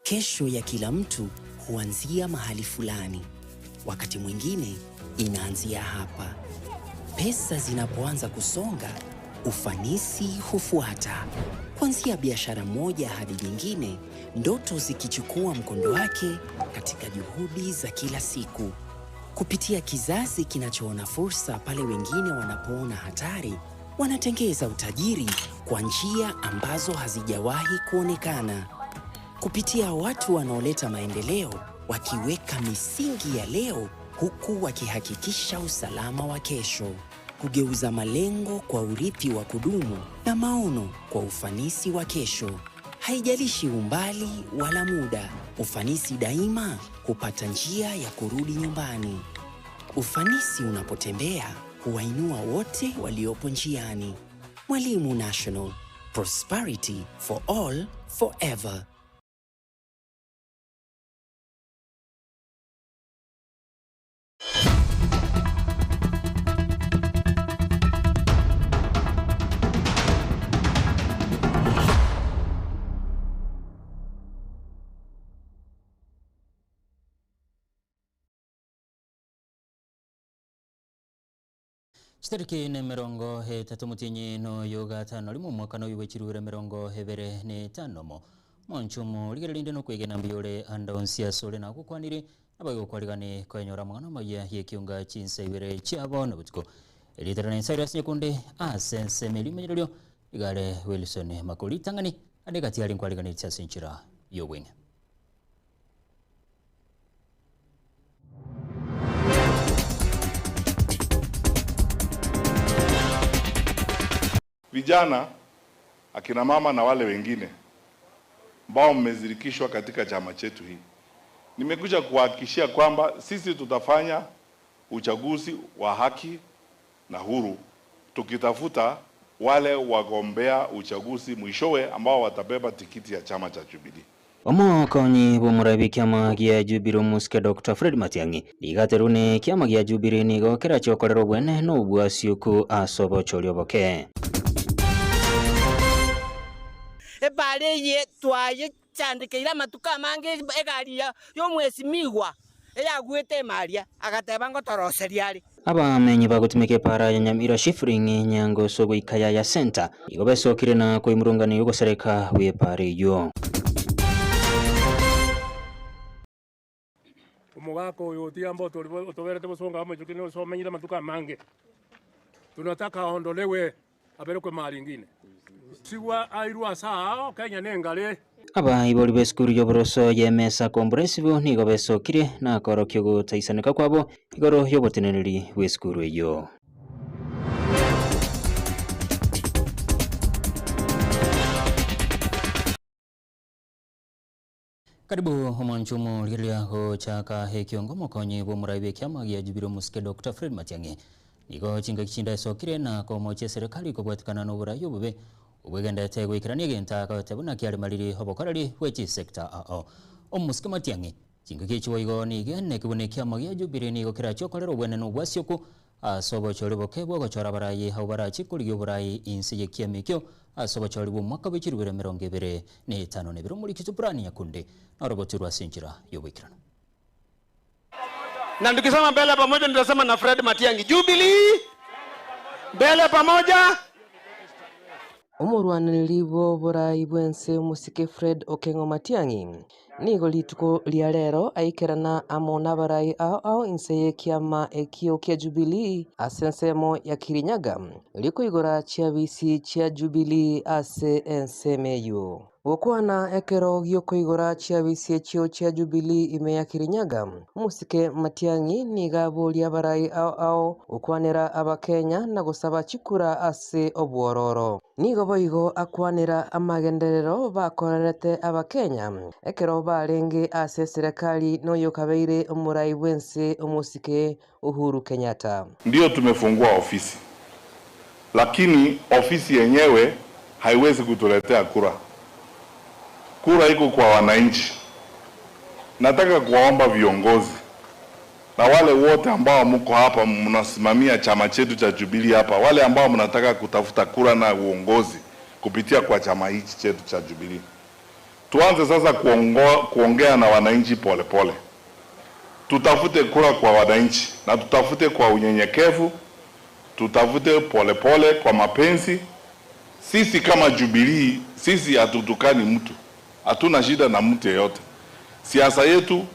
Kesho ya kila mtu huanzia mahali fulani. Wakati mwingine inaanzia hapa. Pesa zinapoanza kusonga, ufanisi hufuata. Kuanzia biashara moja hadi nyingine, ndoto zikichukua mkondo wake katika juhudi za kila siku. Kupitia kizazi kinachoona fursa pale wengine wanapoona hatari, wanatengeza utajiri kwa njia ambazo hazijawahi kuonekana. Kupitia watu wanaoleta maendeleo, wakiweka misingi ya leo huku wakihakikisha usalama wa kesho. Kugeuza malengo kwa urithi wa kudumu na maono kwa ufanisi wa kesho. Haijalishi umbali wala muda, ufanisi daima hupata njia ya kurudi nyumbani. Ufanisi unapotembea huwainua wote waliopo njiani. Mwalimu National, prosperity for all forever. Chitariki nemerongo etato omotienyi noyo gatano rimo omwaka noyo bwe chirure emerongo ebere na etano mo monchumo rigereria rinde nokwegena mbuya ore ande onsi ase ore nagokwanire nabagokwarigani koenyora amang'ana amaya ya ekiunga chinsa ibere chia bono botuko. Erieta riane Cyrus Nyakunde ase ensemo eria rimenyererio igare Wilson Makori ritang'ani ande egati are nkwariganetie ase enchera ya obweng'e. Vijana, akina mama na wale wengine ambao mmezirikishwa katika chama chetu hii, nimekuja kuhakikishia kwamba sisi tutafanya uchaguzi wa haki na huru, tukitafuta wale wagombea uchaguzi mwishowe ambao watabeba tikiti ya chama cha Jubilee. Omokonyi bw'omorai bw'ekiama gia Jubilee omosike Doctor Fred Matiang'i nigo aterwe ne ekiama gia Jubilee nigo kerache gokorera obwene na obwasioku ase obochori oboke. Ebaara eye twayechandekeire amatuko amange egari y'omwesimigwa eyagwete emaria, agateba ngotoroseria are. Abamenyi bagotumeka epaara ya Nyamira Shifling Nyangoso goika Yaya Center nigo besokire na koimurungania ogosareka gw'epaara eyio. Omogaka oyo otiga otoberete bosongo amo intwe nigo omenyire amatuko amange. Tunataka aondolewe aberekwe mahali ingine. Sigwa airwe ase aao Kenya nengare. Abaibori b'esukuru y'oboroso y'Emesa Comprehensive nigo besokire na korokia ogotaisaneka kwabo igoro y'oboteneneri bw'esukuru eyio. Karibu omwancho omorigereria gochaka ekiongo omokonyi bw'omorai bw'ekiama gia Jubilee omosike Doctor Fred Matiang'i nigo chingaki chinde esokire na komochia eserekari kobwatikana na oborai obobe obwegenderete goikerania egento agote buna kiaremariri obokoreri bwe chisector ao. Omosike Matiang'i chingaki echi boigo nigo ene kebuna ekiama gia Jubilee nigo kerache okorera obwene na obwasioku ase obochori boke bwogochora abarai abwo barache korigia oborai inse y'ekiama ekio ase obochori bw'omwaka bwe chirubere emerongo ebere na etano na ebere omoriki Subrani Nyakundi norogotirwe ase enchera y'oboikeranu. Na tukisema mbele pamoja nitasema na Fred Matiang'i. Jubilee mbele pamoja. Omorwaneri bw'oborai bw'ense omosike Fred Okengo Matiang'i nigo rituko ria rero aikerana amo n'abarai ao ao inse y'ekiama ekio kia Jubilee ase ensemo ya Kirinyaga rikoigora chiabisi chia Jubilee ase ensemo eyio. Gokwana ekero giokoigora chiabisi echio chia Jubilee ime ya Kirinyaga omosike Matiang'i niga aboria abarai ao ao gokwanera abakenya na gosaba chikura ase obwororo. Nigo boigo akwanera amagenderero bakorerete abakenya ekero barenge ase serikali noyo kabeire omorai bwense omosike Uhuru Kenyatta. Ndio tumefungua ofisi, lakini ofisi yenyewe haiwezi kutuletea kura. Kura iko kwa wananchi. Nataka kuwaomba viongozi na wale wote ambao mko hapa mnasimamia chama chetu cha Jubilee hapa, wale ambao mnataka kutafuta kura na uongozi kupitia kwa chama hichi chetu cha Jubilee, Tuanze sasa kuongea na wananchi polepole, tutafute kura kwa wananchi na tutafute kwa unyenyekevu, tutafute polepole kwa mapenzi. Sisi kama Jubilee, sisi hatutukani mtu, hatuna shida na mtu yeyote. Siasa yetu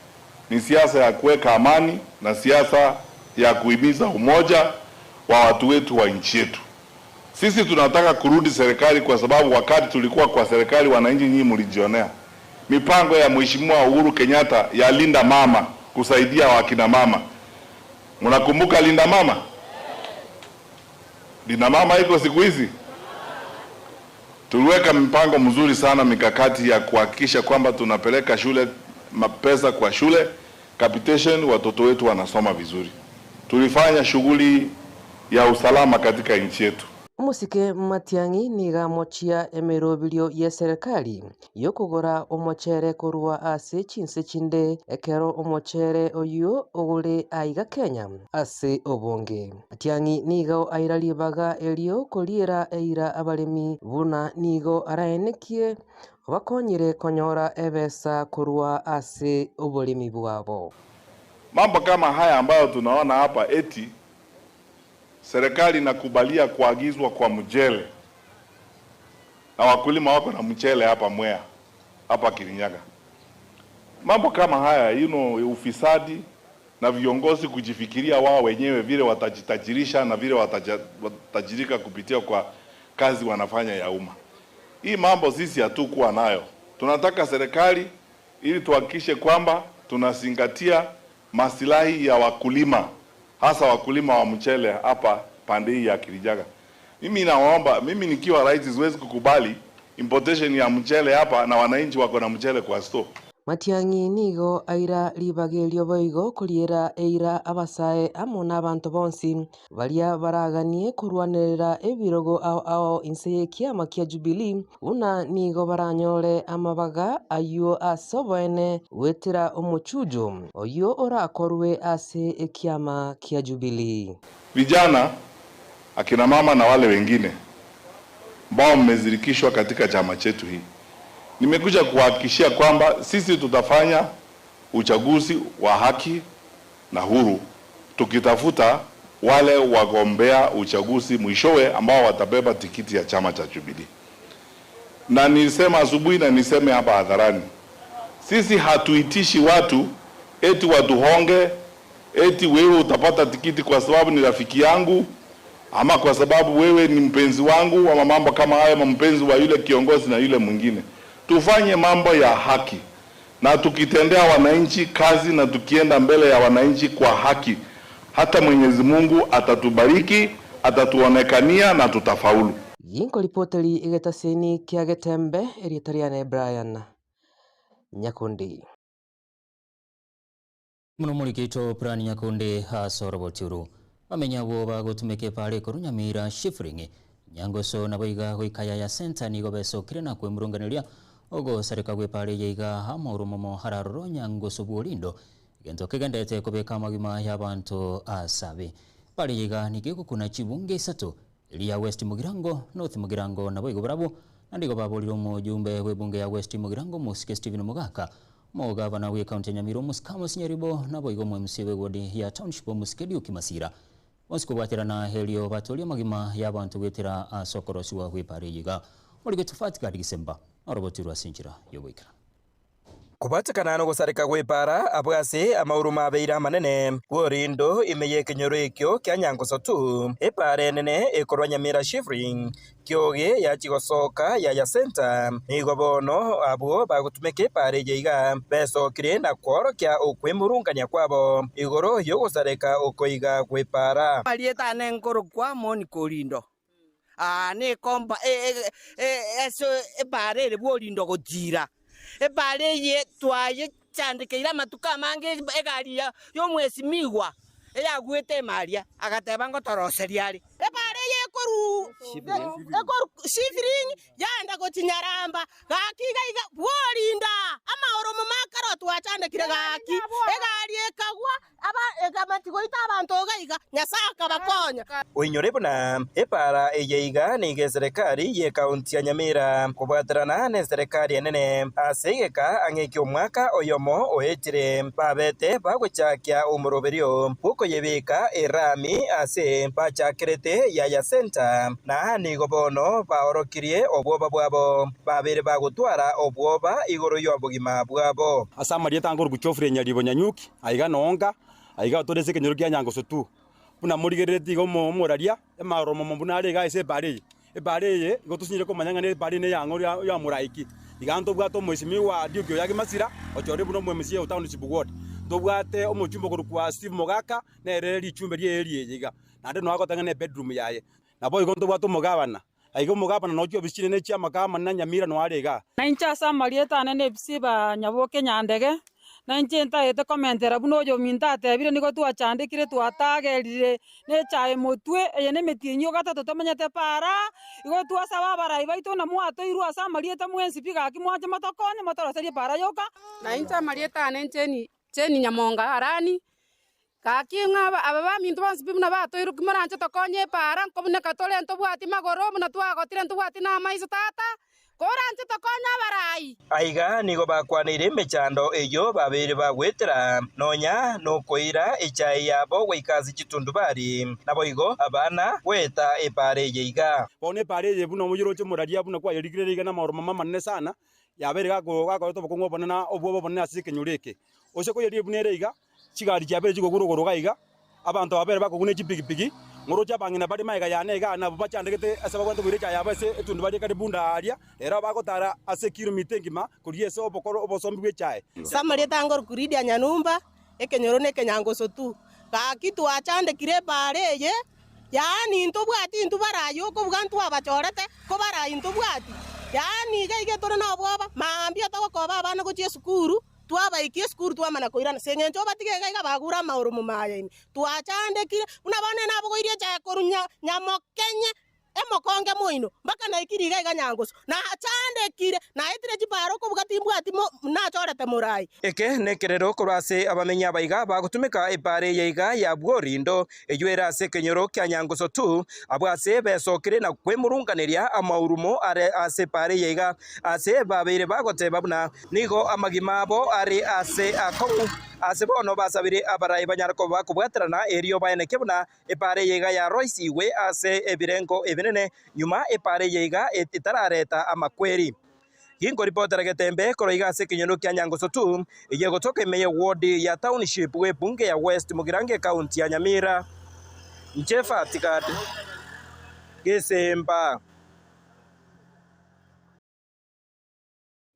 ni siasa ya kuweka amani na siasa ya kuhimiza umoja wa watu wetu wa nchi yetu. Sisi tunataka kurudi serikali kwa sababu wakati tulikuwa kwa serikali, wananchi nyinyi mlijionea mipango ya Mheshimiwa Uhuru Kenyatta ya Linda Mama kusaidia wakina mama. Mnakumbuka Linda Mama? Linda Mama iko siku hizi. Tuliweka mipango mzuri sana, mikakati ya kuhakikisha kwamba tunapeleka shule mapesa kwa shule capitation, watoto wetu wanasoma vizuri. Tulifanya shughuli ya usalama katika nchi yetu. Omosike Matiang'i niga amochia emeroberio ya eserekari yokogora omochere korwa ase chinse chinde ekero omochere oywo ogore aiga Kenya ase obonge. Matiang'i nigo aira ribaga erio koriera eira abaremi buna nigo araenekie bakonyire konyora ebesa korwa ase oboremi bwabo. Mambo kama haya ambayo tunaona hapa eti serikali inakubalia kuagizwa kwa mchele na wakulima wako na mchele hapa Mwea, hapa Kirinyaga. Mambo kama haya ufisadi na viongozi kujifikiria wao wenyewe vile watajitajirisha na vile watajirika kupitia kwa kazi wanafanya ya umma. Hii mambo sisi hatukuwa nayo. Tunataka serikali ili tuhakikishe kwamba tunazingatia masilahi ya wakulima, hasa wakulima wa mchele hapa pande hii ya Kirinyaga. Mimi nawaomba, mimi nikiwa rais siwezi kukubali importation ya mchele hapa na wananchi wako na mchele kwa store. Matiang'i nigo aira ribaga erio boigo koriera eira abasae amo na abanto bonsi baria baraganie korwanerera ebirogo ao ao inse ya ekiama kia Jubilee buna nigo baranyore amabaga aywo ase oboene gwetera omochujo oywo orakorwe ase ekiama kia Jubilee. Vijana, akina mama na wale wengine ambao mmezirikishwa katika chama chetu hii, nimekuja kuhakikishia kwamba sisi tutafanya uchaguzi wa haki na huru, tukitafuta wale wagombea uchaguzi mwishowe ambao watabeba tikiti ya chama cha Jubilee. Na nilisema asubuhi na niseme hapa hadharani, sisi hatuitishi watu eti watuhonge, eti wewe utapata tikiti kwa sababu ni rafiki yangu ama kwa sababu wewe ni mpenzi wangu ama mambo kama hayo, ama mpenzi wa yule kiongozi na yule mwingine. Tufanye mambo ya haki, na tukitendea wananchi kazi na tukienda mbele ya wananchi kwa haki, hata Mwenyezi Mungu atatubariki, atatuonekania na tutafaulu. Ginko ripoteri egetaseni kia Getembe erietariane Brian Nyakundi. Muno murikito Brian Nyakundi hasoroboturu bamenya bo bagotumeke pale korunyamira shifring nyangoso nabo iga goikaya ya center nigo besokire na kwemurunganiria ogosareka gwe pale yaiga hamorumomo hararoro nyangoso bworindo gento kegendete kobeka amagima y'abantu asabe pale yiga nigegukuna chibunge isato ria West Mugirango, North Mugirango nabo igo barabo nandigo babolire omujumbe w'ebunge ya West Mugirango Musike Stephen Mugaka mogavana we county ya Nyamira Musike Nyaribo nabo igo MC w'ewodi ya township Musike Duke Masira bonsi kobwaterana helio batoria magima y'abantu gwetera asokorosiwa gwepare yiga muri tofauti kadi gisemba orobotirwa sinjira yoboikara kubatikana no gusarika gwipara abwase amauru mabeire amanene bworindo imeye ekenyoro ekio kia nyangoso tu epara enene ekorwa Nyamira shifring kioge yachigosoka yaya center nigo bono abwo bagotumeka epara eye iga besokire na kworokia okwemurungania kwabo igoro yogosareka okoiga gwipara marietane nkorokwa Monica Orindo nikomba eso epara ere bworindo gotira epara eye twayechandikeire amatuko amange egari ya omwesimigwa eyagwete emaria agateba ngotoroseria are epara eye ekoru shifring yaenda gochinyaramba gaki iga iga bworinda amaoromo makaro twachandekire gaki egari ekagwa aba ekamati goita abanto iga iga, Nyasae akabakonya. Oinyore buna epaara eye iga nigo eserekari y'ekaunti ya Nyamira kobwaterana neserekari enene ase egeka ang'e ki'omwaka oyomo oetire babete bagochakia omoroberio bw'okoyebeka erami ase bachakerete Yaya Centre na nigo bono baorokirie obwoba bwabo babeire bagotwara obwoba igoro y'obogima bwabo. Ase amarieta ankorokwa Geoffrey Nyaribo Nyanyuki, aiga noonga, aiga tore ase ekenyoro kia Nyangoso tu. Buna morigereretie iga omoraria, emaroromomo buna are iga ase ebara eye. Ebara eye igo tosinyire komanya ng'a nebara eye neyang'o ya omoraiki. Iga ntobwate omoisimigwa Duke Oyagi Masira, ochorire buna omo-MCA o Township Ward. Ntobwate omochumba okorokwa Steve Mogaka, nere richumbe rie area eye iga. Naende noe agoteba ng'a ne bedroom yaye. Naboigo ntobwate omogabana, aiga omogabana noo chiofisi chinene chi'amakao amanene a Nyamira noe are igaa. Na inche ase amarieta ane nebisi ba Nyaboke Nyandege, na inche ntagete komentera buna oyominto atebire, nigo twachandekire twatagerire nechae motwe, eye nemetienyi ogatato tomenyete para, igo twasaba abarai baito ng'a mwatoirwe ase amarieta mwensi pi gaki mwanche motokonye motoroserie para yoka. Na inche amarieta ane Jane, Jane Nyamonga Harani, Gaki ng'a aba baminto bonsi pi buna batoirokia moranche tokonye epaara, nkobuneka tore ntobwati magoro, buna twagotire ntobwati namaiso tata, koranche tokonye abarai. Aiga nigo bakwaneire emechando eyio babeire bagwetera, nonya nokoira echae yabo goika ase chitundubari, naboigo abana goeta epaara eye iga. Bono epaara eye buna omoyoroche omoraria buna kwayerikire iga namaoromomo amanene sana, yabeire gakoreta obokong'u obonene na obwoba obonene ase ekenyoro eke. Ose koyeria buna ere iga, Chigari chiabeire chikogurwa igoro iga iga, abanto babere bakoguna echipigipigi, ng'oroche abang'ina bare magega yane iga nabwo bachandegete ase bagwenerete koira echae yabo ase etundubari ekare bunda aaria, rero bagotara ase ekiromita engima koria ase obokoro obosombi bw'echae. Samarieta angoruku Lidia Nyanumba, ekenyoro na ekenyangoso tu. Gaki twachandekire ebaara eye, yaani ntobwati intwe barayi okobuga ntwabachorete, ko barayi ntobwati. Yaani iga iga tore nobwoba, mambia togokoba abana gochia esukuru, Twabaikia esukuru twamana koirana, ase engencho obatige iga iga bagure amaoro momaya ime. Twachandekire, buna bono nere nabogoirie echaye korwa nyamokenye emokonge moino, mpaka naikire iga iga nyangoso. Nachandekire, naetire chipara okobuga timbwati mo nachorete morai. Eke nekerero korwa ase abamenyi aba iga bagotumeka epaara eye iga ya Bworindo, eyio ere ase ekenyoro kia Nyangoso tu, abwo ase besokire na kwemurunganeria amaurumo are ase epaara eye iga, ase babeire bagoteba buna Nigo amagima abo are aase aakong'u, aase bono basabire abarai banyare koba bakobwaterana, erio baeneke buna epaara eye iga yaroisigwe ase ebirengo ebinene, nyuma epaara eye iga etarareta amakweri. Ginkoripotera getembe korwa iga ase ekenyoro kia Nyangoso tu, eyio egotoka ime ye ward ya Township bw'ebunge ya West Mugirango ekaunti ya Nyamira. Inche Fatigad Gesemba.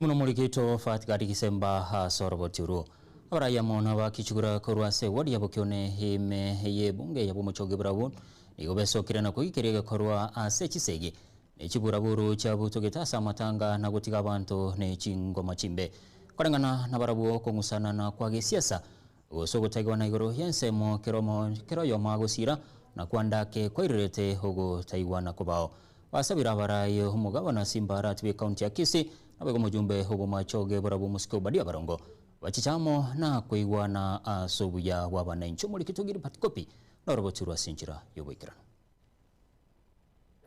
Buna omorikito Fatgard Gisemba ase oroboti orwo. Abarai amo nabakichugura korwa ase eward ya Bokione ime y'ebunge ya Bomochoge barabwo nigo besokire na koigikeria egekorwa ase chisegi ne chiburaburu chiabutogete ase amatanga na gotiga abanto ne chingoma chimbe. Koreng'ana nabarabwo okong'usanana kwa gesiasa Gose ogotaigwana igoro y'ensemo kera oyomo agosiira, na kwandake kwairerete ogotaigwana kobao. Basabire abaraai omogabana Simba Arati bw'ecounty ya Kisii, naboigo omojumbe obw'omachoge borabwo omosike Obadia Barongo, bachiche amo na koigwana ase obuya bw'abananchi. Omorikito Gilbert Kopi noroboti rwa ase enchera y'oboikeranu.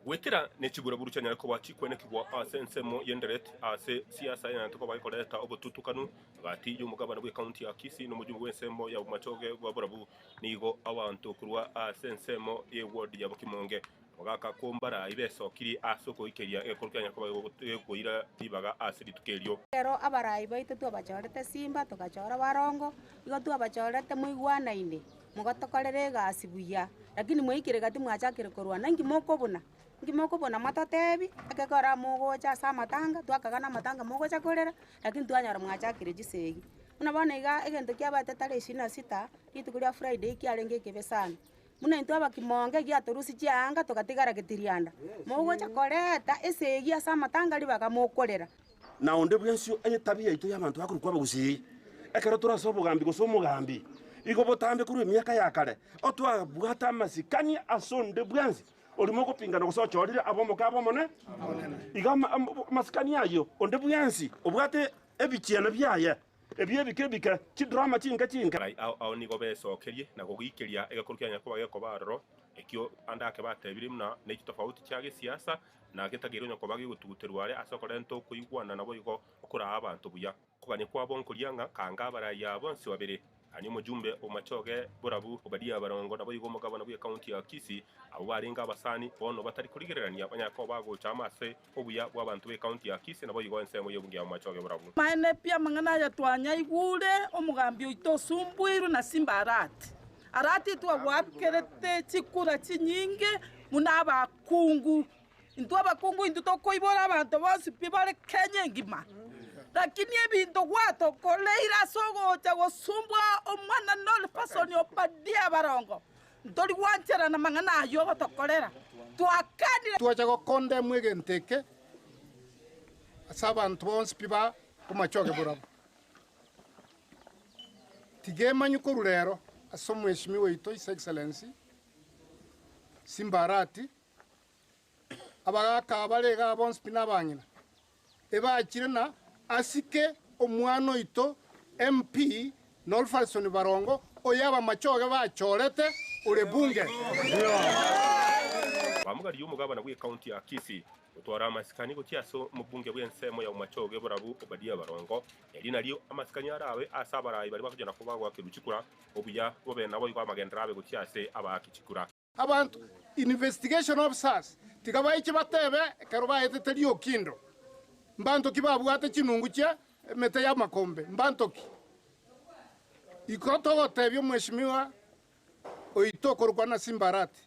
Goetera ne chiburaburu chianyare koba chikwenekigwa ase ensemo y'Endereti ase siasa enyarete koba ekoreta obotutukanu gati y'omogabana bw'ecounty ya Kisii na omojumbe bw'ensemo ya Bomachoge bwa Borabu. Nigo abanto korwa ase ensemo y'eward ya Bokimonge bagaka kombara ibesokirie ase okoikeria egekoro kianyare koba gekoira ribaga ase rituko erio. Ekero abarai baito twabachorete Simba togachora Barongo, igo twabachorete moigwanaine. Mogatokorera egasi buya, lakini mwaikire gati mwachakire korwana, inki mokobuna? Inki mokobuna mototebi, ekekora mogocha ase amatanga, twakagana amatanga mogocha korera, lakini twanyora mwachakire chisegi. Buna bono iga egento kiabete tarehe ishirini na sita, rituko ria Friday kiarenge ekebe sana. Buna intwe abakimonge giatorusia chianga togatigara getirianda, mogocha koreta esegi ase amatanga ribaga mokorera. Na onde bwensi etabia yaito y'abanto bakorokwa abagusii, ekero tore ase obogambi gose omogambi, igo botambe korwa emiaka ya kare, otwabwate amasikani ase onde bwensi oria mogopingana gose ochorire abe omoke abe omone. Iga amasikani ayio, onde bwensi obwate ebichiana biaye. Ebi ebike ebike, chidrama chinke chinke. Arai ao ao nigo besokerie na gogiikeria egekoro kia Nyakoba gekoba aroro, ekio ande ake batebirie buna ne chitofauti chia gesiasa, na getakeire onye koba gegotuguterwa are ase okorenta okoigwana naboigo okoraa abanto buya. Kogania kwabo nkoria ng'a kanga abarai aba bonsi babere, yaani omojumbe o Machoge Borabu, Obadia Barongo, naboigo omogabana bw'ekaunti ya Kisii, abwo barenge abasani, bono batari korigererania banyare koba bagocha amo ase obuya bw'abanto b'ekaunti ya Kisii naboigo ensemo y'obunge ya Machoge Borabu. Maene pi amang'ana aya twanyaigure, omogambi oito osumbuirwe na Simba Arati. Arati twagwakerete chikura chinyinge buna abakungu. Intwe abakungu intwe tokoibora abanto bonsi pi bare Kenya engima. Lakini ebinto gwatokoreire ase ogocha gosumbua omwana Nolfason Obadia Barongo, ntori gwancherana mang'ana ayio ogotokorera. Twakanire. Twacha gokondemwa egento eke ase abanto bonsi pi ba komachoge borabwo. Tiga emanywe korwa rero ase omweshimiwa oito His Excellency Simba Arati, Abagaaka abare igaa bonsi pi nabang'ina, ebachire na asike omwana oito MP Nolfalson Barongo oyo abamachoge bachorete ore bunge. Bamogaririe omogabana bw'ecounty ya Kisii gotwara amasikani gochia ase omobunge bw'ensemo ya Bomachoge Borabu Obadia Barongo. Eri nario amasikani arabe ase abarai baria bakochia koba goakerwa chikura, obuya bobe naboigo amagenderero abe gochia ase abaaki chikura. Abanto, investigation officers, tiga baiche batebe ekero baetete riokindo, mbanto ki babwate chinungu chia emete y'amakombe, mbanto ki? Iko togotebia omweshimiwa oito okorokwa Nasimba Arati,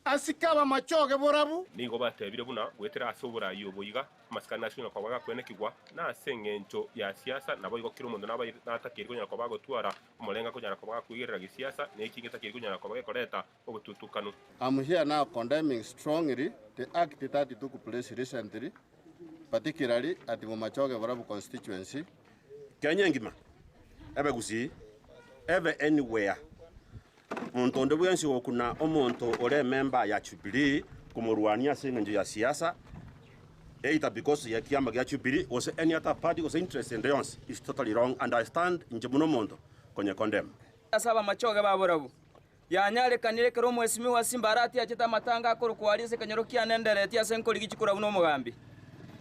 asike abamachoge borabu. Nigo batebire buna goetera ase oboraai obo iga, amasikani ase konyara koba gakwenekigwa, na ase engencho ya siasa, naboigo kera omonto nabaire natakeire konyara koba agotwara Omorengo akonyara koba gakoigerera gesiasa, na ekiina getakeire konyara koba gekoreta obotutukanu. I'm here now condemning strongly the act that took place recently, particularly at Bomachoge Borabu constituency. Kenya engima, ebe Gusii, ebe anywhere, monto onde bwensi ogokuna omonto ore emember ya Jubilee komorwania ase eng'encho ya siasa, either because ye kiama gia Jubilee gose any other party gose interest ende yonsi is totally wrong and I stand inche buna omonto konye condemn. Ase abamachoge ba borabu, yanyarekanire ekero omwesimigwa Simbarati achete amatanga akorokwa aria ase ekenyoro kiane Endereti ase nkorigi chikura buna omogambi.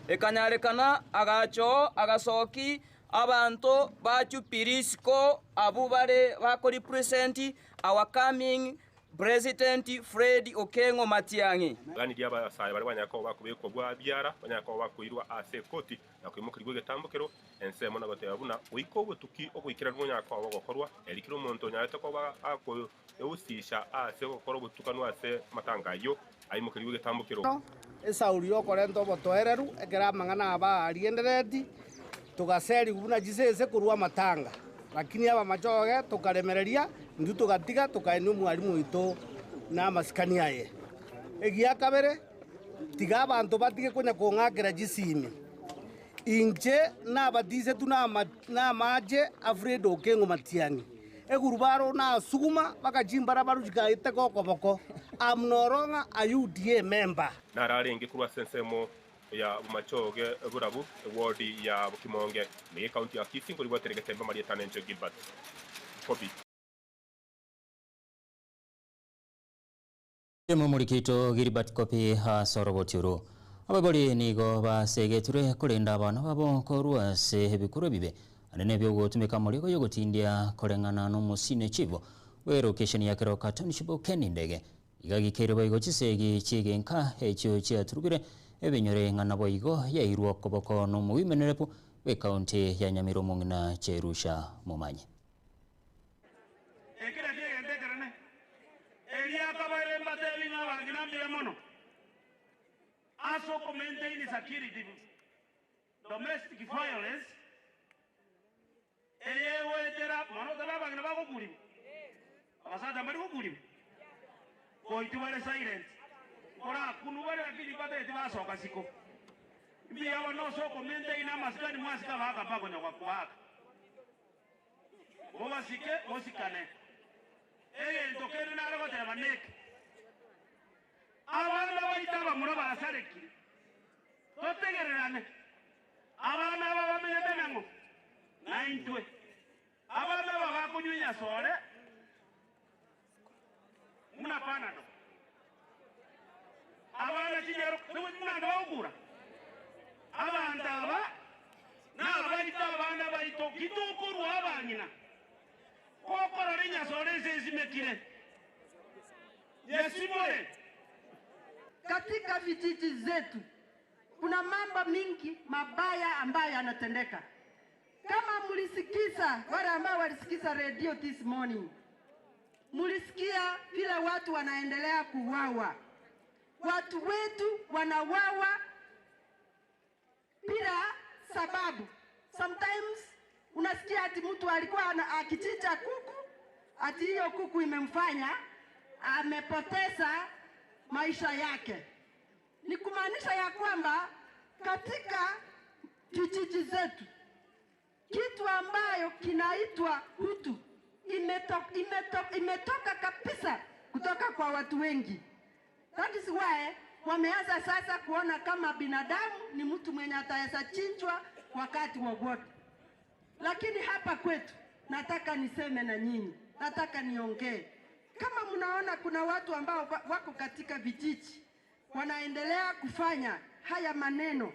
Ekanyarekana agacha oo agasoki abanto ba Jubilee isiko abwo bare bakorepresent our coming President Fred Okengo Matiang'i. Ganirie abasae baria banyare koba bakobekwa bwa biara, banyare koba bakoirwa ase ekoti na koimokerigwa egetambokero ensemo na goteba buna goika obotuki oboikeranu bonyare koba bogokorwa, erio kera omonto onyarete koba akoeusisha ase ogokora obotukanu ase amatanga ayio, aimokerigwe egetambokero. Esauri y'okorenta obotoereru ekero amang'ana aba ariendereti, togaserigwa buna chisese korwa amatanga. Lakini abamachoge tokaremereria, intwe togatiga tokaenia omwalimu oito na amasikani aye. Egia kabere, tiga abanto batige konya kong'akera chisimi. Inche nabatisetwe namache a Fred Okengo Matiang'i. Egurubaro nasuguma baka chimbarabaru chikaiteka okoboko. Am no longer a UDA member. Nararenge korwa ase ensemo ya Bomachoge Borabu, ewodi ya Bokimonge, ime y'ecounty ya Kisii, nkoribwatera egetembe amarieta nenche Gilbert Kobi. Momorikito Gilbert Kopi ase oroboti oro. Abaibori nigo basegeture korenda abana babo korwa ase ebikorwa ebibe ande nebiogotumeka amarigo yogotindia koreng'ana nomosine chief bw'erokesheni ya Keroka Township Ken Ndege. Iga gikeire boigo chisegi chi'egenka echio chiaturugire ebinyore ng'a naboigo yairwe okoboko nomoimenerefu bw'ecounty ya Nyamira omong'ina Jerusha Momanyi. Eke nakio egento ekenene. Erio akabaira mbatebi ng'a abang'ina mbuya mono ase okomaintain security domestic violence eye egoetera mono tari abang'ina bagokurigwa, abasacha mbari gokurigwa, goitwa bare silent, nkorakunwa bare lakini mbatebeti basoka siko. Mbuya bono ase okomaintain amasikani mwasike abagaka mbakonya goakoaka. Mobasike, mosikane. Egento kende nare goteba neke, Abana baito abamura basarekire, totegererane. Abana aba bamenyete nang'o? Naintwe. Bakonywa enyasore buna panado. Abana chinyaro buna bagokura. Abanto aba nabaito abana baito gitokorwa abang'ina. Gokorora enyasore ase esimekire. Yesimore. Katika vijiji zetu kuna mambo mingi mabaya ambayo yanatendeka. Kama mlisikiza, wale ambao walisikiza radio this morning, mlisikia vile watu wanaendelea kuuawa. Watu wetu wanauawa bila sababu. Sometimes unasikia ati mtu alikuwa akichinja kuku, ati hiyo kuku imemfanya amepoteza maisha yake. Ni kumaanisha ya kwamba katika vijiji zetu kitu ambayo kinaitwa utu imetoka kabisa kutoka kwa watu wengi. That is why wameanza sasa kuona kama binadamu ni mtu mwenye ataweza chinjwa wakati wowote. Lakini hapa kwetu nataka niseme na nyinyi, nataka niongee. Kama mnaona kuna watu ambao wako katika vijiji wanaendelea kufanya haya maneno,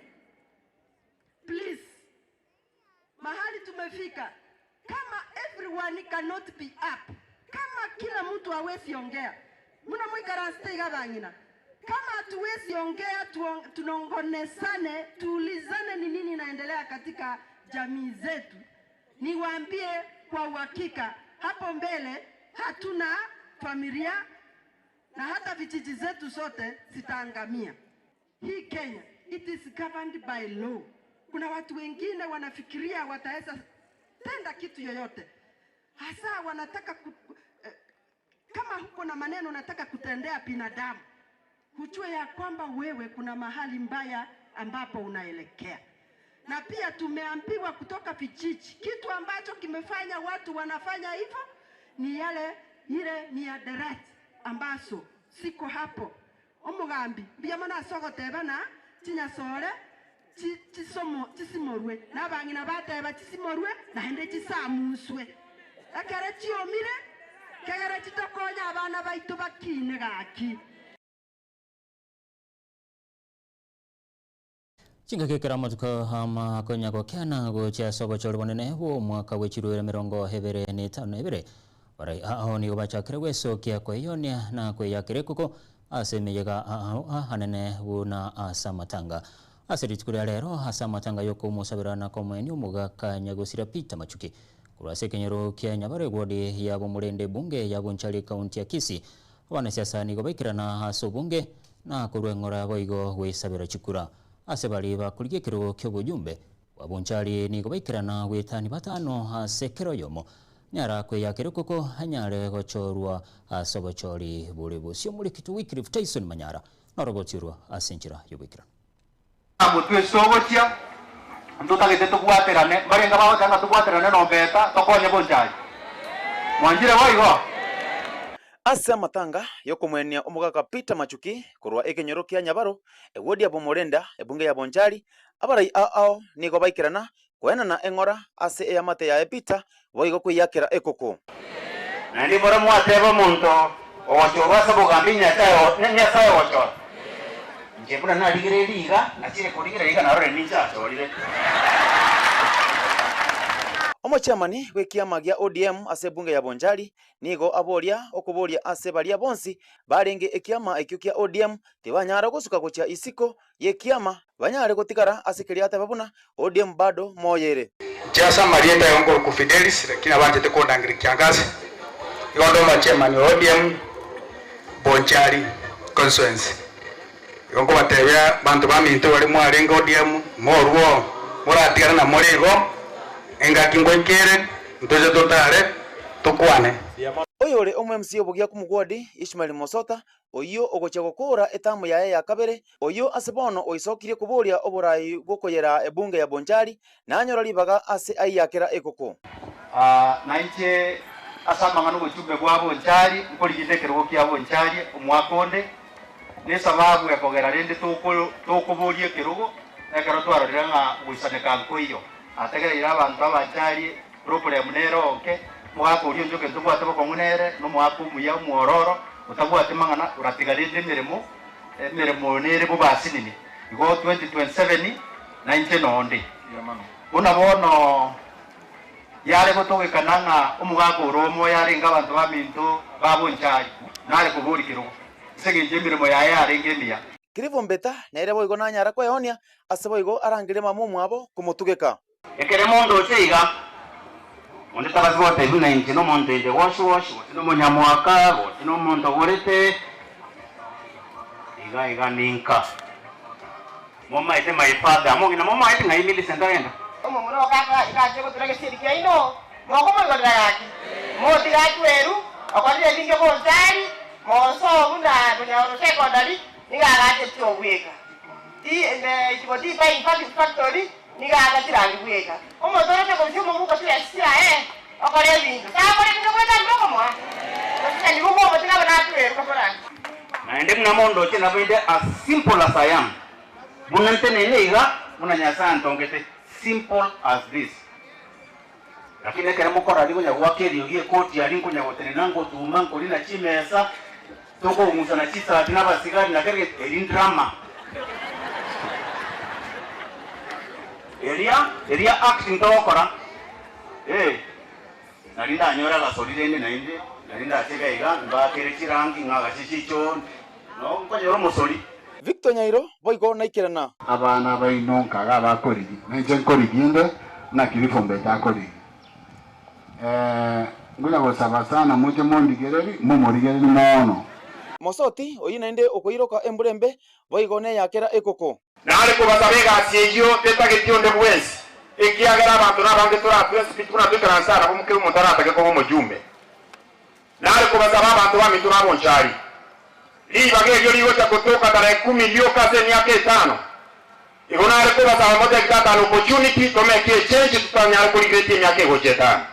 please, mahali tumefika, kama everyone cannot be up, kama kila mtu hawezi ongea, mnamwikaransteiga bang'ina, kama hatuwezi ongea, tunongonesane, tuulizane ni nini inaendelea katika jamii zetu. Niwaambie kwa uhakika, hapo mbele hatuna familia na hata vijiji zetu zote zitaangamia. Hii Kenya, it is governed by law. Kuna watu wengine wanafikiria wataweza tenda kitu yoyote, hasa wanataka kama huko na maneno unataka kutendea binadamu, hujue ya kwamba wewe kuna mahali mbaya ambapo unaelekea. Na pia tumeambiwa kutoka vijiji, kitu ambacho kimefanya watu wanafanya hivyo ni yale ile miadarati ambazo siko hapo. Omugambi mbuya mono ase ogotebana chinyasore chisimorwe nabang'ina bateba chisimorwe naende chisamuswe ekere chiomire kegere chitokonya abana baito bakine gaki. Chingakekera matuko hama konya gokiana gochia sogochori bonene bo mwaka w'echirwere 2052 barai aho nigo bachakire gwesokia kweyonia na kweyakire kuko ase emeyega hanene buna ase amatanga ase rituko ria rero ase amatanga yokomosabirana komweni omogaka Nyagosira Peter Machuki korwa ase ekenyoro kia Nyabare ward ya Bomorende bunge ya Bonchari county ya Kisii. Abanasiasa nigo baikirana ase obunge na korwa eng'ora boigo gwesabera chikura ase bari bakorigia ekerogo kia obojumbe bwa Bonchari nigo baikirana gwetani batano ase ekero yomo nyara kweyakire koko anyare gochorwa ase obochori bore bosio. Omorikito Wycliffe Tyson Manyara norogotirwa ase enchera y'oboikeranu. Mutwe sogotia ntutagete tubwaterane barenga bagotanga tubwaterane nombeta tokonye Bonchari mwanjire boigo ase amatanga yokomwenia omogaka Peter Machuki korwa ekenyoro kia Nyabaro ewodi ya Bomorenda ebunge ya Bonchari abarai ao nigo baikirana koenana eng'ora ase eyamate yaye Peter boigo kwiyakera ekoko. Naende bora mwateba omonto ogochorwa ase obogambi Nyasaye ogochora inche buna narigire riga nachire korigera riga narore ninche achorire. Omochairman bw'ekiama gia ODM ase ebunge ya Bonchari nigo aboria okoboria ase baria bonsi barenge ekiama ekio kia ODM tibanyara gosuka gochia isiko y'ekiama banyare gotigara ase keria buna ODM bado moyere. Nchiasa Marieta yongo ku Fidelis lakini abanjete kondangire kiangazi igo ndo chairman wa ODM Bonchari constituency. Igo nkobatebia bantu baminto bari mwarenge ODM morwo moratigana na morigo engaki ngoikere ntoche totare tukwane. Oyore omo MC obogia kumugwodi Ishmael Mosota oyo ogochia gokora etamu yaye ya kabere oyo ase bono oisokirie koboria oborai gokoyera ebunge ya Bonchari nanyora ribaga ase aiyakera ekoko. Nainche ase amang'ana obochumbe bwa Bonchari nkoriginde ekerogo kia Bonchari omwaka onde nesababu ekogera rende tokoboria ekerogo ekero twarorire ng'a goisaneka nkoiyo ategereire abanto abanchari problem nero onke Omogaka oria onchoke ntobwate bokong'u nere, na omogaka omuya omwororo, otabwati mang'ana, oratiga rende emeremo, emeremo nere bobe asinini. Igo 2027 nainche nonde. Buna bono yare gotogekana ng'a omogaka ore omoyo arenge abanto baminto ba bonchari, nare koboria kerogo, ase engencho emeremo yaye yarenge emiya. Clive Ombeta nere boigo nanyara kweonia ase boigo arangerie mama omwabo komotugeka. Ekero omonto ocha iga, onde tabasi gotebia buna inche nomonto inde wash wash, gose nomonyamwaka, gose nomonto ogorete, iga iga ninka. Momaete my father, mong'ina momaete ng'ai Millicent agenda? Omomura okaka iga achie gotura gesieri kiaino, mokomoigorera gaki, motige atweru, okorire ebinge bonchari, mosoe buna Bonyaoro Secondary, nigo agachetie obweka. Ti Dyeing Factory nigo aagachire bweka. Omonto oroche korusia omobuko chibesa chiaye okora ebinto, takora ebinto bweka ande okomoa, gose nigo omotiga abe natwerwe korande. Naende buna mondoche nabo inde as simple as I am, buna ntenene iga, buna Nyasae antongete, simple as this. Lakini ekero mokora rigonya goaka eriogi ekoti aria nkonya gotenena ngotuma nkorina chimesa, tokong'usana chisati na abasigari na kera egento, eri ndrama. Eria, eria acting togokora, eh, nari ndanyore agasori rende naende, nari ndache iga iga, mbakere chirangi, ng'agache chichoo, no nkonyora omosori. Victor Nyairo boigo naikerana. Abana baino nkaga abakorigi, na inche nkorigi inde, naki rifumba etakorigi. Ngonya gosaba sana moche mondigererie, momorigererie mono. Mosoti oyio naende okoiroka embura embe, boigo neyakera ekoko. Nare kobasaba egasi eyio tetageti onde bwensi, ekiagera abanto nabange toratwe ense buna toikaranse aa nabo kera omonto aratake koba omojumbe. Nare kobasaba abanto baminto babonchari, ribaga erio rigocha gotoka tarehe kumi rioka ase emiaka etano. Igo nare kobasaba motake tata an opportunity tomeke echange totanyare korigeretia emiaka egocha etano.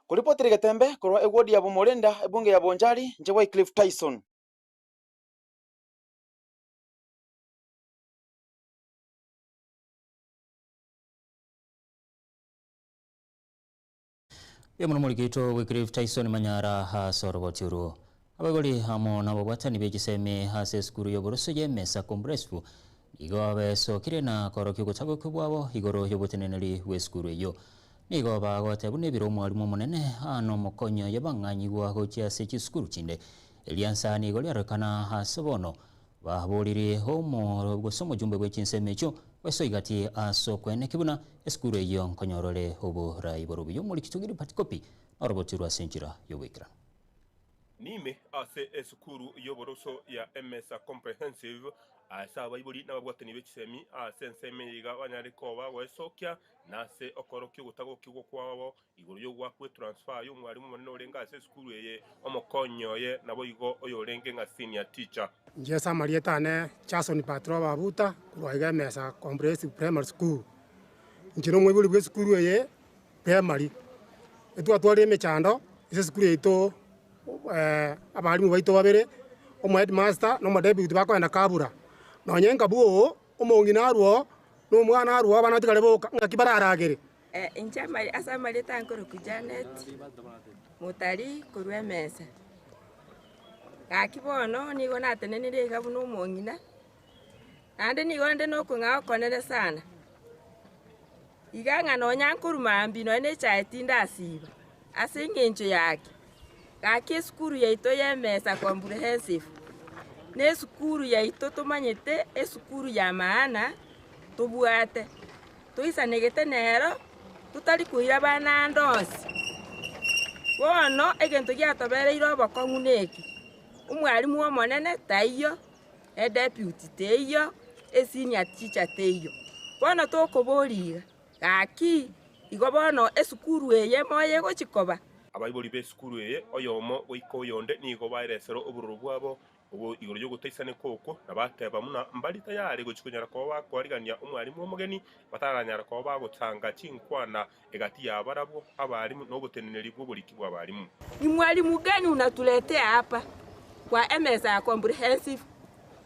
Koripotera egetembe korwa ewodi ya Bomorenda, ebunge ya Bonchari, inche Wycliffe Tyson. Buya mono morikito Wycliffe Tyson Manyara ase oroboti orwo. Abaibori amo nababwatani be chisemi ase esukuru y'oboroso ye Mesa Comprehensive nigo besokire na korokia ogotagokia bwabo igoro y'oboteneneri bw'esukuru eyio. Nigo bagoteba buna ebiro omwalimu omonene aa nomokonyi oye bang'anyigwa gochia ase chisukuru chinde. Eriansa nigo riarorekana ase bono Baborire omoro gose omojumbe bwe chinsemo echio, gwesoigatie ase okweneki buna esukuru eyio nkonyorore oborai borobuya omoriki tugiri but copy norobotirwe ase enchera y'oboikeranu. Nime ase esukuru y'oboroso ya Emesa Comprehensive, ase abaibori nababwatani be chisemi ase ensemo eye iga banyare koba goesokia nase okorokia ogotagokigwa kwabo Igoro y'ogoakwa etransfer y'omwalimu omonene orenge ase esukuru eye, omokonyi oye naboigo oyorenge ng'a senior teacher. Inche ase amarieta ane Jason Patroba Abuta korwa iga Emesa Comprehensive Primary School. Inche nomoibori bwa esukuru eye primary, etwatwarire emechando ase esukuru yaito abalimu baito babere, omoheadmaster na omodeputy bakoenda kabura. Nonye nkabua oo, omong'ina arwe oo, na omwana arwe oo, abana batigare boka, ng'aki bararagere. Inche ase amarieta nkorokwa Janet, motari korwa emesa. Gaki bono nigo natenenire iga buna omong'ina, naende nigo nde na okong'aa okonene sana, iga ng'a nonya nkorwa mambia nonya na echae tindasiba, ase eng'encho yaki, gaki esukuru yaito ya emesa comprehensive, na esukuru yaito tomanyete esukuru ya maana tobwate. Toisanegete nero, totari koira abana ande onsi. Bono egento giatobereire obokong'u neke, omwalimu omonene taiyo, edeputy teiyo, esenior teacher teiyo. Bono tokoboria iga, gaki igo bono esukuru eye moyo egochi koba? Abaibori b'esukuru eye oyomo goika oyonde nigo baeresera obororo bwabo Obo igoro y'ogotaisaneka okwo, na bateba buna mbari tayari gochia konyara koba bakoarigania omwalimu omogeni, bataranyara koba bagotanga chinkwana egati yabarabwo abalimu na oboteneneri bw'oboriki bw'abalimu. Ni mwalimu gani unatuletea hapa kwa emeza ya comprehensive?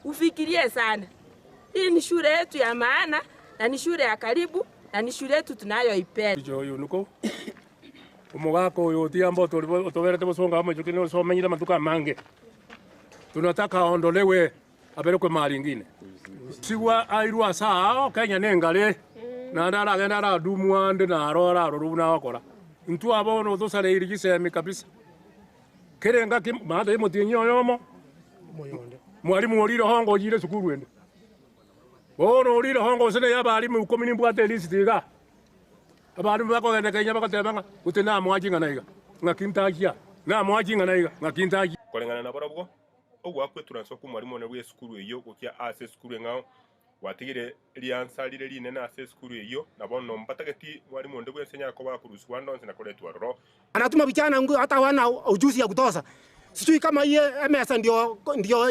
Ufikirie sana. Hii ni shule yetu ya maana na ni shule ya karibu na ni shule yetu tunayoipenda. Oyonuko. Omogaka oyo otiambe otoberete bosongo amo intwe kende omenyire amatuko amange. Tunataka aondolewe aberekwe mahali ingine. Sigwa airwe ase aao Kenya nengare naende aragende aradumwe ande naro ararorwe buna agokora. Intwe aba bono tosareiri chisemi kabisa. Kera engaki maate y'omotienyi oyomo mwalimu orire hongo ochiire esukuru ende. Bono orire hongo gose neye abalimu ikomi nimbwate elisiti igaa. Abalimu bakogenda Kenya bagoteba ng'a gose namoa ching'ana iga, ng'aki ntachia, namoa ching'ana iga, ng'aki ntachia. Koreng'ana nabarabwo, ogoakwa eturanso kw'omwalimu one bw'esukuru eyio gochia ase esukuru eng'ao gwatigire riansa rire rinene ase esukuru eyio, na bono mbatageti mwalimu onde bwensi anyare koba akorusigwa ande onsi na koretwa aroro. Anatuma vijana hata hawana ujuzi ya kutosha. Sijui kama hii mesa ndio ndio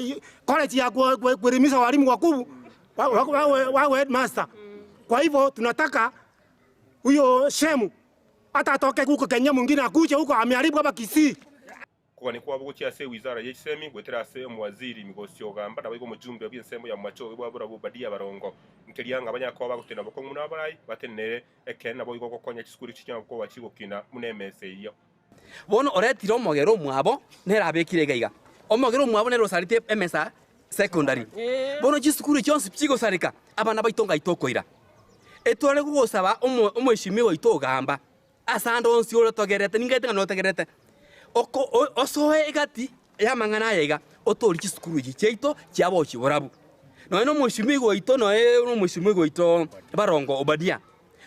college ya kuelimisha walimu wakuu wawe wawe headmaster. Kwa hivyo tunataka huyo Shemu hata atoke huko Kenya, mwingine akuje huko ameharibu hapa Kisii. Kogania kwabo gochia ase ewizara ye chisemi goetera ase omowaziri Migosi Ogamba naboigo omojumbe bw'ensemo ya Bomachoge bwa Borabu Obadia Barongo. Nkeria ng'a banyare koba bagotena bokong'u buna abarai batenenere ekeene naboigo gokonya chisukuru chinyare koba chigokina buna emesa eyio. Bono oretire omogera omwabo nere abekire iga iga. Omogera omwabo nere osarete emesa secondary. Bono chisukuru chionsi chigosareka, abana baito ngai tokoira. Etware gogosaba omo omweshimiwa oito ogamba, ase ande onsi ore otogerete, ningaete ng'a notogerete, oko osoe egati y'amang'ana aya iga, otoorie chisukuru echi chiaito chiabochie borabu. Nonya na omweshimiwa oito noe omweshimiwa oito Barongo Obadia,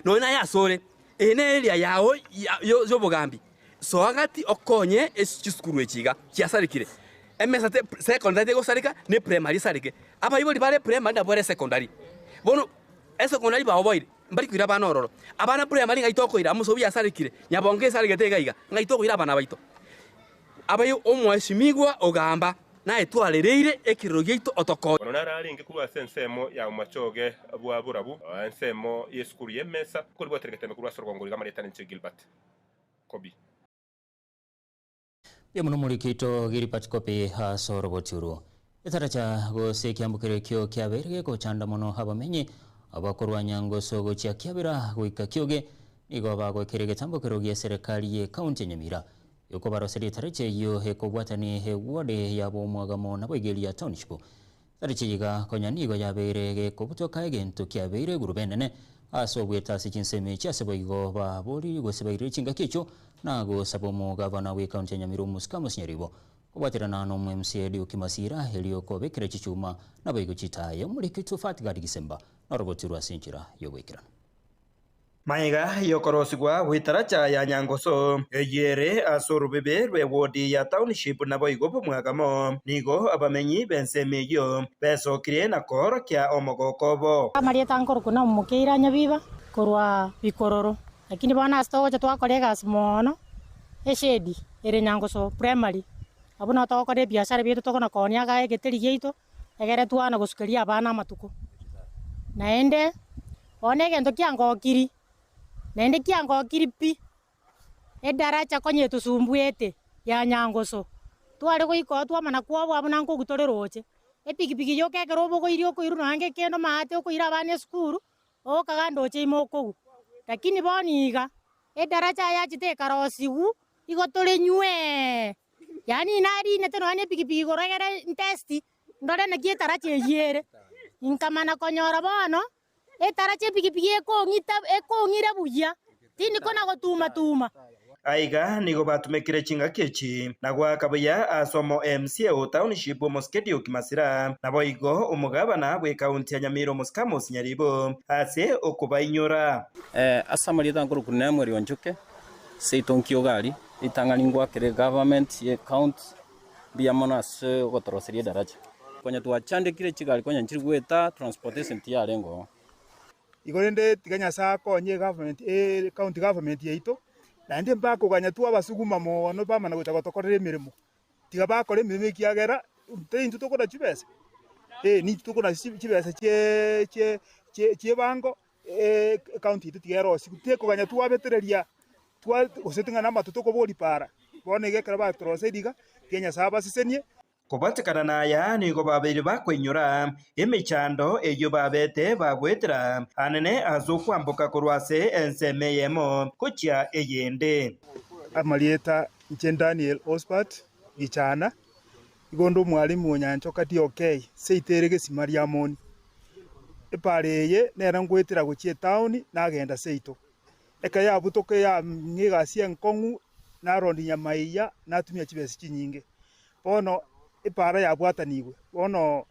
nonya naye asore, eye ne area yao ya y'obogambi, soa gati okonye ase chisukuru echi iga chiasarekire. Emesa te secondary tegosareka, ne primary esareke. Abaibori bare primary nabwo bare secondary. Bono esecondary baoboire, mbari koira abana ororo. Abana primary ng'ai tokoira, amosobi asarekire, nyabongo esaregete iga iga, ng'ai tokoira abana baito. Abai omwesimigwa ogamba, naye twarereire ekerero giaito otokonye. Bono naro arenge korwa ase ensemo ya omochoge bwa borabu, ensemo y'esukuru y'emesa, koribwatera egetembe korwa ase orogongo riga amaretane inche Gilbert Kobi. Mbuya mono morikito Gilbert Kobi ase oroboti orwo. Etaracha gose ekiambukero ekio kiabeire gegochanda mono abamenyi abakorwa Nyangoso gochia Kiabera goika Kioge nigo bagoikera egetambokero gi'eserekari y'ekaunti ya Nyamira yokobaroseria etaracha eyio ekobwatania eward ya Bomwagamo naboigo eria Township. Etaracha eye iga konya nigo yabeire gekobutoka egento kiabeire egurube enene ase obwete ase chinsemo echi ase boigo baboriri gose bairire chingaki echio na gosaba omogavana bw'ekaunti ya Nyamira Omusika Mosinyaribo Kobwaterana n'Omo-MCA Dioki Masira, erio kobekera chichuma naboigo chitaaya omoriki Tufat Gad Gisemba norogotirwe ase enchera y'ogoikeranu. Magega y'okorosigwa gw'etaracha ya Nyangoso, eyio ere ase orobebe rw'ewodi ya Township naboigo b'omwagamo, nigo abamenyi b'ensemo eyio besokirie na koorokia omogoko obo. Amarieta nkorokwa na omokeira Nyabiba korwa Bikororo, lakini bono ase togocha twakora egasi mono eshedi ere Nyangoso Primary, abwo nabo togokora ebiashara biaito tokona koonia igaa egeteri giaito, egere twana gosukeria abana amatuko. Naende, bono egento kiangokiri, naende kiangokiri pi, edaracha konya etosumbuete ya Nyangoso, tware goika oo twamana kwoboa buna nkogwa tore roche, epikipiki yoka ekero obogoirie okoirwa nonya ngekendo maate okoira abana esukuru, ogokaga ndoche ime okogwa. Lakini bono iga, Edaracha yachete ekarosigwa, igo tore nywee. Yaani narinete nonya ne epikipiki igoro egere ntesti, ndore naki etaracha eyio ere. Nkamana konyora bono, etaracha epikipiki ekong'ita ekong'ira buya, tindi kona gotuma tuma. Aiga nigo batumekire chingaki echi na goaka buya ase omo MCA o Township Omosike Dioki Masira, naboigo omogabana bw'ekaunti ya Nyamira Omosike Amos Nyaribo ase okobainyora. Ase amarieta nkorokwa Nemuel Onchoke, seito Nkiogari, ritang'ani ngwakere egovernment ye county mbuya mono ase ogotoroseria edaraja. Konya twachandekire chigari konya nchiri goeta transportation tiyarenge oo. Igo rende tiga Nyasae akonye egovernment ecounty government yaito, naende mbakoganya twabasuguma mono bamana gocha gotokorera emeremo. Tiga bakore emeremo ekiagera tari intwe tokona chibesa, eh nintwe tokona chibesa chie chie chie chiebango ecounty yaito tiga erosiwe. Tekoganya twabetereria twa gose ting'ana amato tokoboria para, bono iga ekero batoroseiri iga, tiga Nyasae abasesenie. Kobatekana naya nigo babeire bakoinyora emechando eyio babete bagoetera anene ase okwamboka korwa ase ensemo eyemo gochia eyende. Amarieta inche Daniel Osbert Gichana, igo onde omwalimu o Nyanchoka DOK, seito ere gesima riamoni. Epara eye nere ngoetera gochia etaoni nagenda seito. Ekero yabutoka yang'a egasi enkong'u, narondia nyamaiya, natumia chibesa chinyinge. Bono epaara yabwatanigwe, bono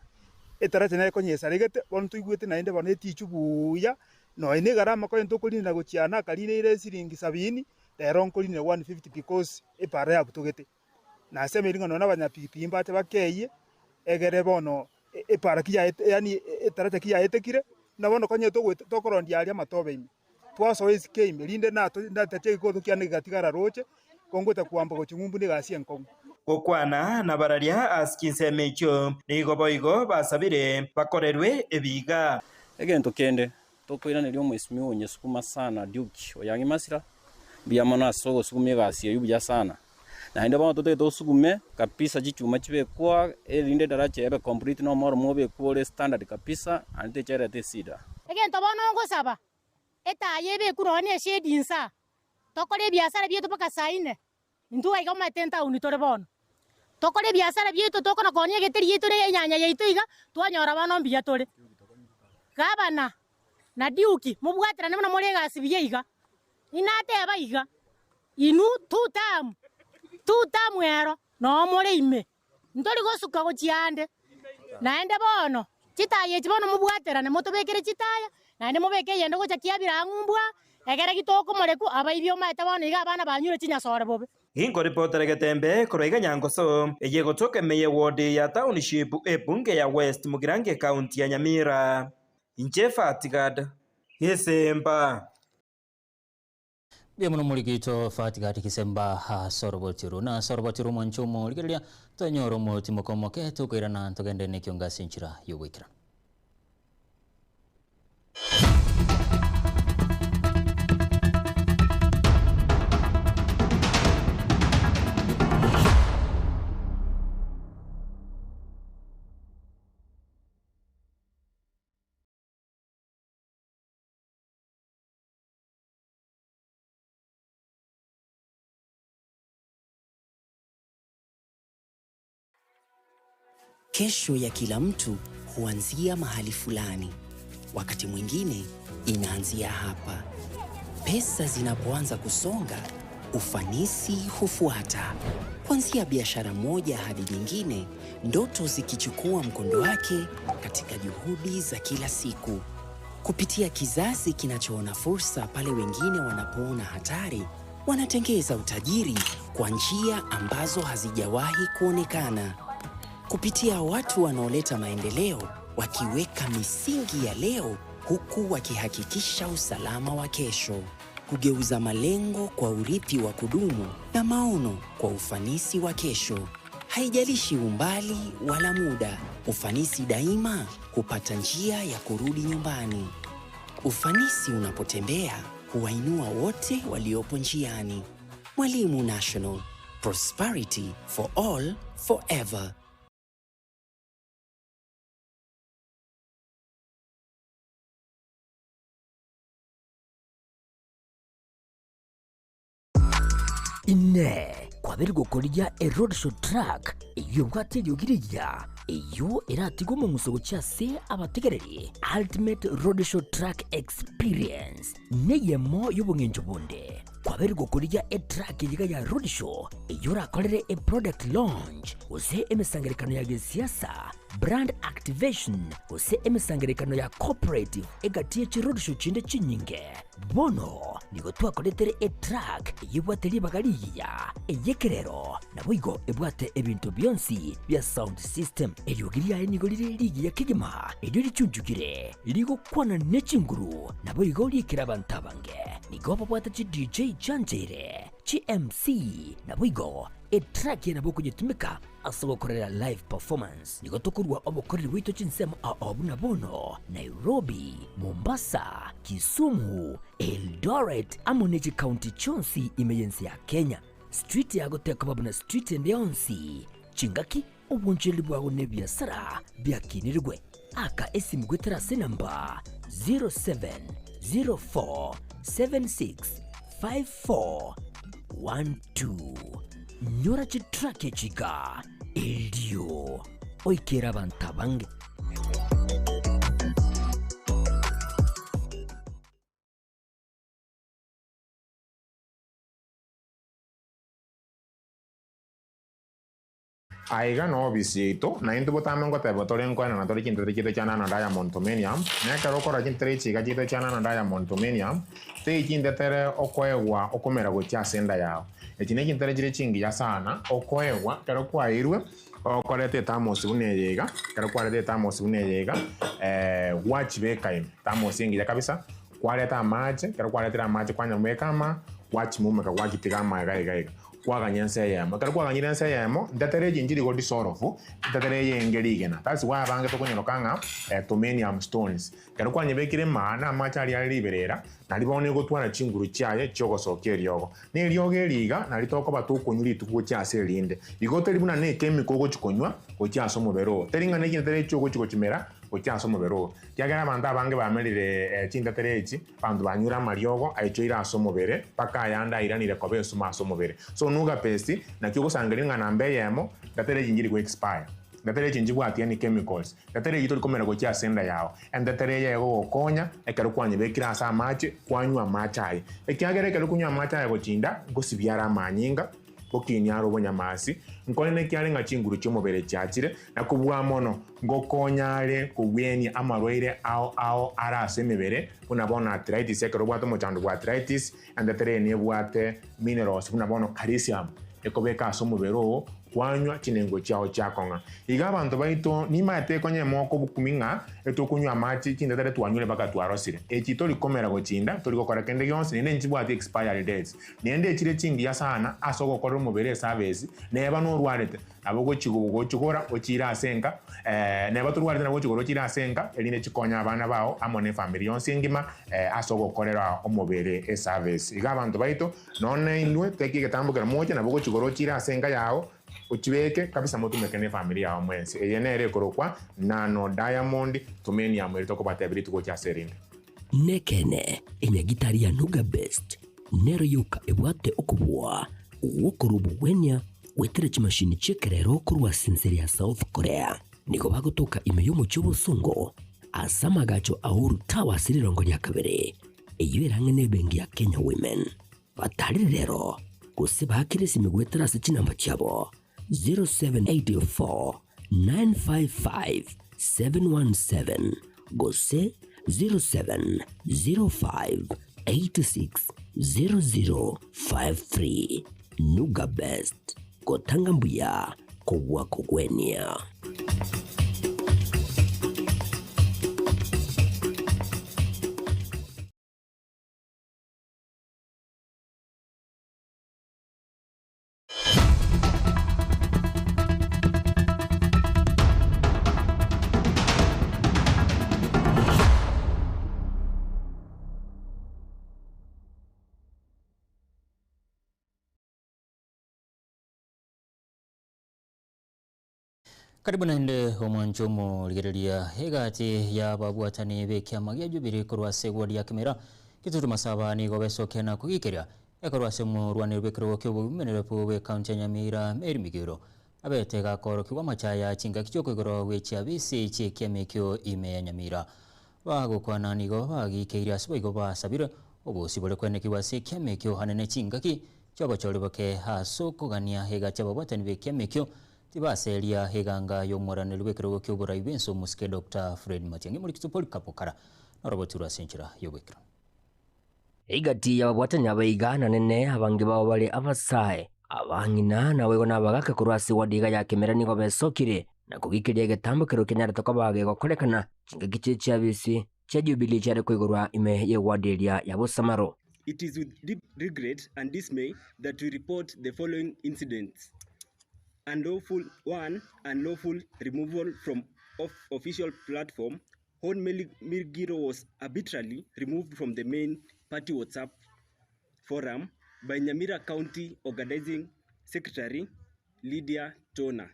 etaracha nere konya esaregete, bono toigwete naende bono etichwe buya, nonya na egarama konya tokorinera gochia nakarina esiringi sabini, rero nkorinera 150 because epaara yabutogete. Nasemeiri ng'a nonya na abanyapigipigi mbache bakeyie, egere bono epaara ki yaete yaani etaracha ki yaetekire, buna bono konya togoeta tokorondia aria amatobe ime. Twasoa esike ime, rinde natache egekoroto kiane gegatigara roche, kongocha kwamboka gochia ng'umbu negasi enkong'u. Gokwana nabararia ase chinsemo echio, nigo boigo basabire bakorerwe ebiiga. Egento kende, tokoiraneria omwesimigwa onye sukuma sana Duke Oyang'i Masira, mbuya mono ase ogosuguma egasi eyio buya sana. Naende bono totagete osugume kabisa chichuma chibekwa erinde edaracha ebe complete na omoremo obekwe ore standard kabisa naende techerete esida. Egento bono ngosaba, etaya ebekwe nonya ne eshade insaa, tokore ebiasara biaito mpaka saa ine, intwe iga omanyete entaoni tore bono. Tokore ebiasara biaito tokona koonia egeteri giaito na enyanya yaito iga, twanyora bono mbuya tore. Gabana na Duke mobwaterane buna more egasi buya iga. Inateba iga, Inwe two-term, two-term ero noo more ime, ntori gosuka gochia ande. Naende bono, chitaya echi bono mobwaterane, motobekere chitaya, naende mobeke eyende gocha kiabire ang'u mbwa, egere gitokomorekwa, abaibi omaete bono iga abana banyure chinyasore bobe. Ginkoripotera egetembe korwa iga Nyangoso, eye egotoka ime ye ward ya Township ebunge ya West Mugirango ecounty ya Nyamira. Inche Fatgad Gesemba. Mbuya mono morikito Fatgad Gisemba ase oroboti oro. Na ase oroboti rw'omwancho omorigereria tonyore omotimoko omoke tokoirana togende nekiongo ase enchera y'ogoikeranu. Kesho ya kila mtu huanzia mahali fulani. Wakati mwingine inaanzia hapa. Pesa zinapoanza kusonga, ufanisi hufuata. Kuanzia biashara moja hadi nyingine, ndoto zikichukua mkondo wake katika juhudi za kila siku. Kupitia kizazi kinachoona fursa pale wengine wanapoona hatari, wanatengeza utajiri kwa njia ambazo hazijawahi kuonekana. Kupitia watu wanaoleta maendeleo, wakiweka misingi ya leo huku wakihakikisha usalama wa kesho. Kugeuza malengo kwa urithi wa kudumu na maono kwa ufanisi wa kesho. Haijalishi umbali wala muda, ufanisi daima hupata njia ya kurudi nyumbani. Ufanisi unapotembea huwainua wote waliopo njiani. Mwalimu National, prosperity for all forever. Inee! Kwabeire gokorigia eroadshow truck eyio ebwate eriogi rigiya, eyio eratige omong'uso gochia ase abategereri? Ultimate Roadshow Truck Experience neyemo y'obong'encho bonde. Kwabeire gokorigia etruck eyiga ya roadshow eyio orakorere eproduct launch gose emesangererekano ya gesiasa, brand activation gose emesangererekano ya cooperative egati ye chiroadshow chinde chinyinge. Bono nigo twakoretere etruck eyio ebwate ribaga rigiya, ey'ekerero, naboigo ebwate ebinto bionsi bia sound system. Eriogi riaye nigo rire rigiya kegima, erio richunchukire, rigokwana ne chinguru, naboigo riikere abanto abange. Nigo babwate chi DJ chiancheire, chi MC, naboigo Etrack eye nabo okonyetumeka ase ogokorera live performance. Nigo tokorua obokoreri bwaito chinsemo ao buna bono, Nairobi, Mombasa, Kisumu, Eldoret amo ne chikaunti chionsi ime y'ense ya Kenya. Street yago tekoba buna street ende yonsi. Chingaki, obonchoreri bwago na ebiasara biakinirigwe. Aka esimu goetera ase enamba 07047654. 12. Nyora chitrack echi iga erio oikere abanto abange. Aiga nobisi yaito, na intwe botambe ngoteba tore nkoenana tore chintere chiaito chia Nano Diamond Tomenium, na ekero okorora chintere echi iga chiaito chia Nano Diamond Tomenium, tei chintetere okoegwa okomera gochia ase enda yao. Echi ne chintere chire chingiya sana okoegwa ekero kwaeirwe, okoreta etamosi buna eye iga, ekero kwareta etamosi buna eye iga, gwachibeka ime, etamosi engiya kabisa, kwareta amache, ekero kwaretire amache kwanyabeka ama, gwachimumeka gwachitiga ama iga iga iga. Kwaganya ense eyemo. Ekero kwaganyire ense eyemo, ntetere echi nchiri go dissolve, ntetere eyenge rigena. That's why abange tokonyoroka ng'a tomenium stones. Ekero kwanyebekire maa na amache aria are riberera, nari bono egotwara chinguru chiaye chiogosokia eriogo. Na eriogo eri iga nari tokoba tokonywa rituko gochia ase erinde. Igo teri buna ne echemical ogochi konywa gochia ase omobere oo. Teri ng'a ne chintetere echi ogochi gochimera gochia ase omobere oo. Ekiagera abanto abange bamerire chintetere echi, Abanto banyure amariogo aichoire ase omobere, mpaka ayande airanire koba esumo ase omobere. So nuga pesi, naki ogosangereria ng'a namba eyemo, ndetere echi nchiri go expire, ndetere echi nchibwati any chemicals, ndetere eyio tori komera gochia ase enda yao, endetere eye egogokonya ekero kwanyebekire ase amache, kwanywa amache aye. Ekiagera ekero okonywa amache aya gochia inda, ngosibia are amanyinga, Gokinia are obonyamasi, nkorende kiare ng'a chinguru chi'omobere chiachire, na kobua mono, ngokonya are kogwenia amarwaire ao ao are ase emebere, buna bono arthritis, ekero obwate omochando bwa arthritis, entetere eye nebwate minerals buna bono calcium, ekobeka ase omobere oo, kwanywa chinengo chiao chiakong'a. Iga abanto baito nimaete konya emoko obokumi ng'a etokonywa amache chintetere twanywire mpaka twarosire. Echi tori komera gochinda, tori gokora kende gionsi, naende nchibwati expiry dates. Naende echire chingiya sana ase ogokorera omobere esavesi, neba norwarete, nabo ogochigora ochiire ase enka, neba torwarete nabo ogochigora ochiire ase enka, erinde chikonye abana bao amo ne efamiri yonsi engima ase ogokorera omobere esavesi. Iga abanto baito, nonya inwe teki egetambo kero moche, nabo ogochigora ochiire ase enka yao, ochibeke kabisa motumeke ne efamiri yao mwensi. Eye nere ekorokwa Nano Diamond Tumenium eri tokobatebia rituko gochia ase erinde. Nekeene, enyagitari ya Nuga Best nero yoka ebwate okobua gw'okorua obogwenia goetera chimashini chi'ekerero korwa ase ense ya South Korea. Nigo bagotoka ime y'omochie obosongo ase amagacho a Uhuru Towers rirongo ria kabere, eyio erang'e n'ebenki ya Kenya Women. Batarire rero gose baakere esimi goetera ase chinamba chiabo 0784 955 717 gose 0705 86 0053. Nuga Best, gotanga mbuya kobua kogwenia. Karibu naende omwancho omorigereria egati y'ababwatani b'ekiama gia Jubilee korwa ase eward ya Kimera, Kitutu Masaba nigo besokia na kogikeria ekorwa ase omorwaneri bw'ekerogo ki'oboimenerefu bw'ecounty ya Nyamira Mary Migiro abete gakoorokigwa amachaya chingaki chi'okoigorwa gwe chiabisi chi'ekiama ekio ime ya Nyamira. Bagokwana nigo bagikeirie ase boigo basabire obosibore kwenekigwa ase ekiama ekio hanene chingaki chi'obochori boke ase okogania egati y'ababwatani b'ekiama ekio Tibaseria eganga y'omoraneri bw'ekerogo ki'oborai bw'ense omosike Doctor Fred Matiang'i Omorikito Polycarp Okara norobotirwe ase enchera y'oboikeranu. Egati y'ababwatani abaiga na nene abange bao bare abasae, abang'ina, naboigo nabagaka korwa ase ewadi iga ya Kemera nigo besokire na kogikeria egetambo keria kenyarete koba gegokorekana chingaki chie chiabisi chia Jubilee chiare koigorwa ime y'ewadi eria ya Bosamaro. It is with deep regret and dismay that we report the following incidents, Unlawful one Unlawful removal from of official platform Hon Meli Migiro was arbitrarily removed from the main party WhatsApp forum by Nyamira County Organizing Secretary Lydia Tona.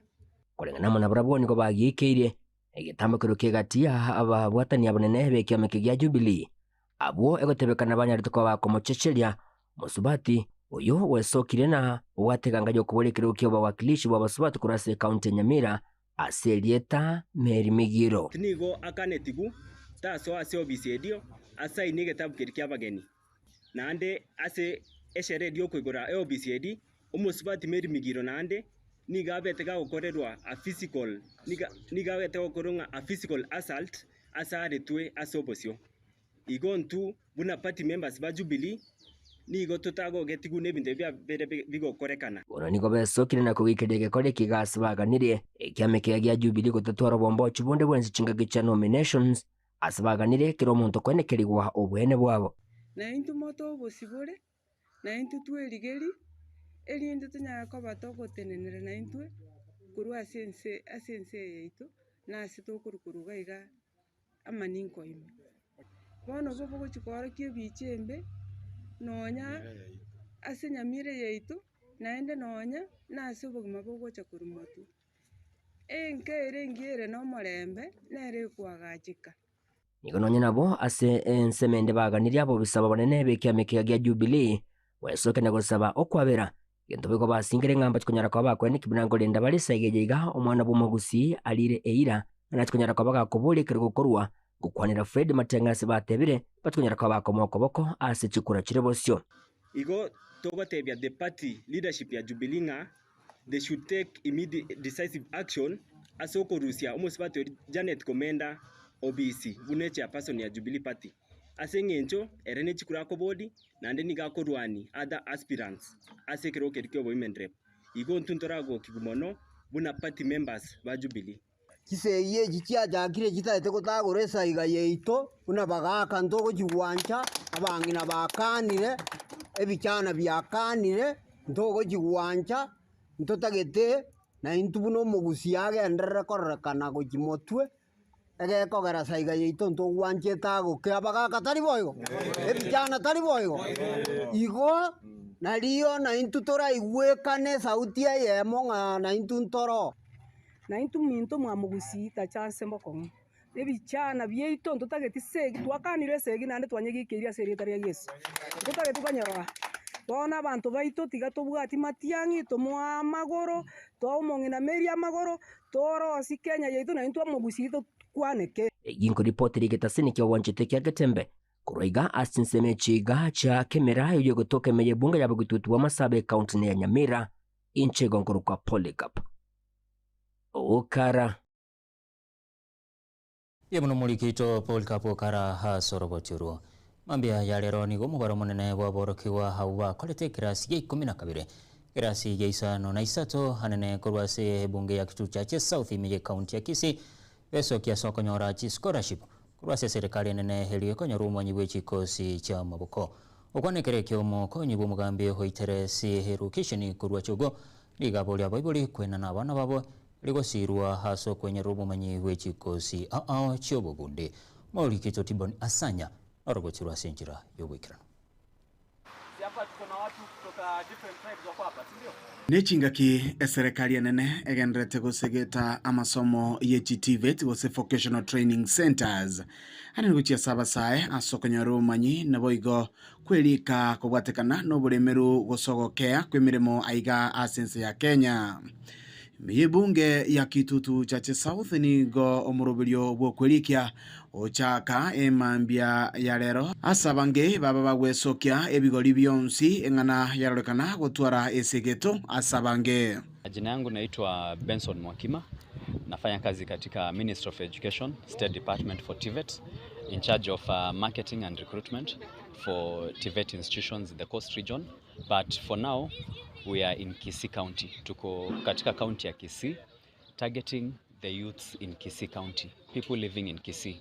Koreng'ana amo nabarabwo nigo bagiikeirie egetambo keria ki'egati ya ababwatani abanene b'ekiama eke gia Jubilee, abwo egotebekana banyarete koba bakomochecheria mosubati. Oyo gwesokire na ogwateganga y'okobora ekerogo ki'obawakilishi bw'abasubati korwa ase ekaunti ya Nyamira ase erieta Mary Migiro. Nigo akanetigwe tasoa ase obisi erio asaini egetabu keria ki'abageni. Naende ase esherehe eria y'okoigora eobisi eria, omosubati Mary Migiro naende nigo abete gagokorerwa a physical nigo abete gokorerwa ng'a a physical assault ase aretwe ase obosio. Igo intwe buna party members ba Jubilee nigo totagogetigwe nebinto ebi biabeire bigokorekana. Bono nigo besokire na kogeikeria egekora eke iga ase baganirie, ekiama ekiya gia Jubilee gotatwara obombochu bonde bwensi chingaki chia nominations, ase baganirie kera omonto koenekerigwa oboene bwabo. Na intwe moto obosibore, na intwe twerigerie, erinde tonyare koba togotenenera naintwe korwa ase ense ase ense eye yaito, na ase tokorwa korwa iga iga amaninko ime. Bono obo bogochia koorokia ebicha embe, nonya ase enyamira yaito, naende nonya nase obogima bogocha korwa motwe. Enka ere engiya ere nomorembe, nere ekoagacheka. Nigo nonya nabo ase ensemo ende baganirie abobisa b'abanene b'ekiama ekiya gia Jubilee gwesokia na gosaba okwabera, gento boigo basingire ng'a mbache konyara koba bakweneki buna nkorenda bare esegi eye iga omwana bw'omogusii arire eira ng'a nache konyara koba gakoboria ekero gokorwa gokwanera Fred Matiang'i ase batebire mbache konyara koba bakomoa okoboko ase chikura chire bosio. Igo togotebia the party leadership ya Jubilee ng'a they should take immediate decisive action ase okorusia omosubati oria Janet Komenda obisi buna echairperson ya Jubilee Party ase eng'encho ere ne chikura akobodi naende nigo akorwania other aspirants ase ekerogo keria kia obowomen rep. Igo intwe ntoragokigwa mono buna party members ba Jubilee. Chisegi echi chiachakire chitaete gotagora esaiga yaito, buna bagaaka ntogochigwancha, abang'ina bakanire, ebichana biakanire, ntogochigwancha, ntotagete naintwe buna omogusia agenderere kororekana gochia motwe, egekogera saiga yaito ntogwanchete agoke abagaka tari boigo? Ebichana tari boigo? Igo, nario naintwe toraigwekane esauti eyemo ng'a naintwe ntoro. Na intwe minto mwamogusii tacha ase bokong'u. Ebichana biaito ntotageti segi, twakanire esegi naende twanyegikeirie ase erieta ria Yeso. Ntotageti konyerora. Bono abanto baito tiga tobwati matiang'i, tomoa amagoro, toa omong'ina Mary amagoro, torosie Kenya yaito na intwe omogusii tokwaneke. Eyio nkoripoti rigetasini ki'ogwanchete kia Getembe korwa iga ase chinsemo echi iga chia Kemera eyio egotoka ime y'ebunge ya Bogetutu bw'Amasabo ekaunti ya Nyamira inche igo nkorokwa Polycarp. Okara. Mbuya mono morikito Polycarp Okara ase oroboti orwo. Mambia ya rero nigo omobaro omonene bw'aborokigwa abwo bakorete ekerasi gia ikomi na kabere, ekerasi gia isano na isato anene korwa ase ebunge ya Kitutu Chache South ime y'ecounty ya Kisii besokia ase okonyora chischolarship korwa ase eserekari enene erio ekonyora obomanyi bwe chikosi chi'amaboko. Okwana ekero ekio omokonyi bw'omogambi oiteresi erukesheni korwa Chogo Nigo aboria abaibori kwenana abana babo rigosiirwa ase okwenyerera obomanyi bwe chikosi ao chi'obogundi. Morikito Tibon Asanya norogochirwe ase enchera y'oboikeranu. Nechingaki eserekari enene egendererete gosegeta amasomo ye chiTVET gose Vocational Training Centres ande gochia ase abasae ase okonyora obomanyi naboigo Kwerika kobwatekana noboremeru gose ogokea kw'emeremo aiga ase ense ya Kenya. Ime y'ebunge ya Kitutu Chache South nigo omoroberio bw'okwerikia ochaka emambia ya rero ase abange baba bagwesokia ebigori bionsi eng'ana yarorekana gotwara esegeto ase abange. Jina yangu naitwa Benson Mwakima, nafanya kazi katika Ministry of Education, State Department for TVET, in charge of uh, marketing and recruitment for TVET institutions in the Coast region. But for now, we are in Kisii County. Tuko katika county ya Kisii, targeting the youths in Kisii County, people living in Kisii.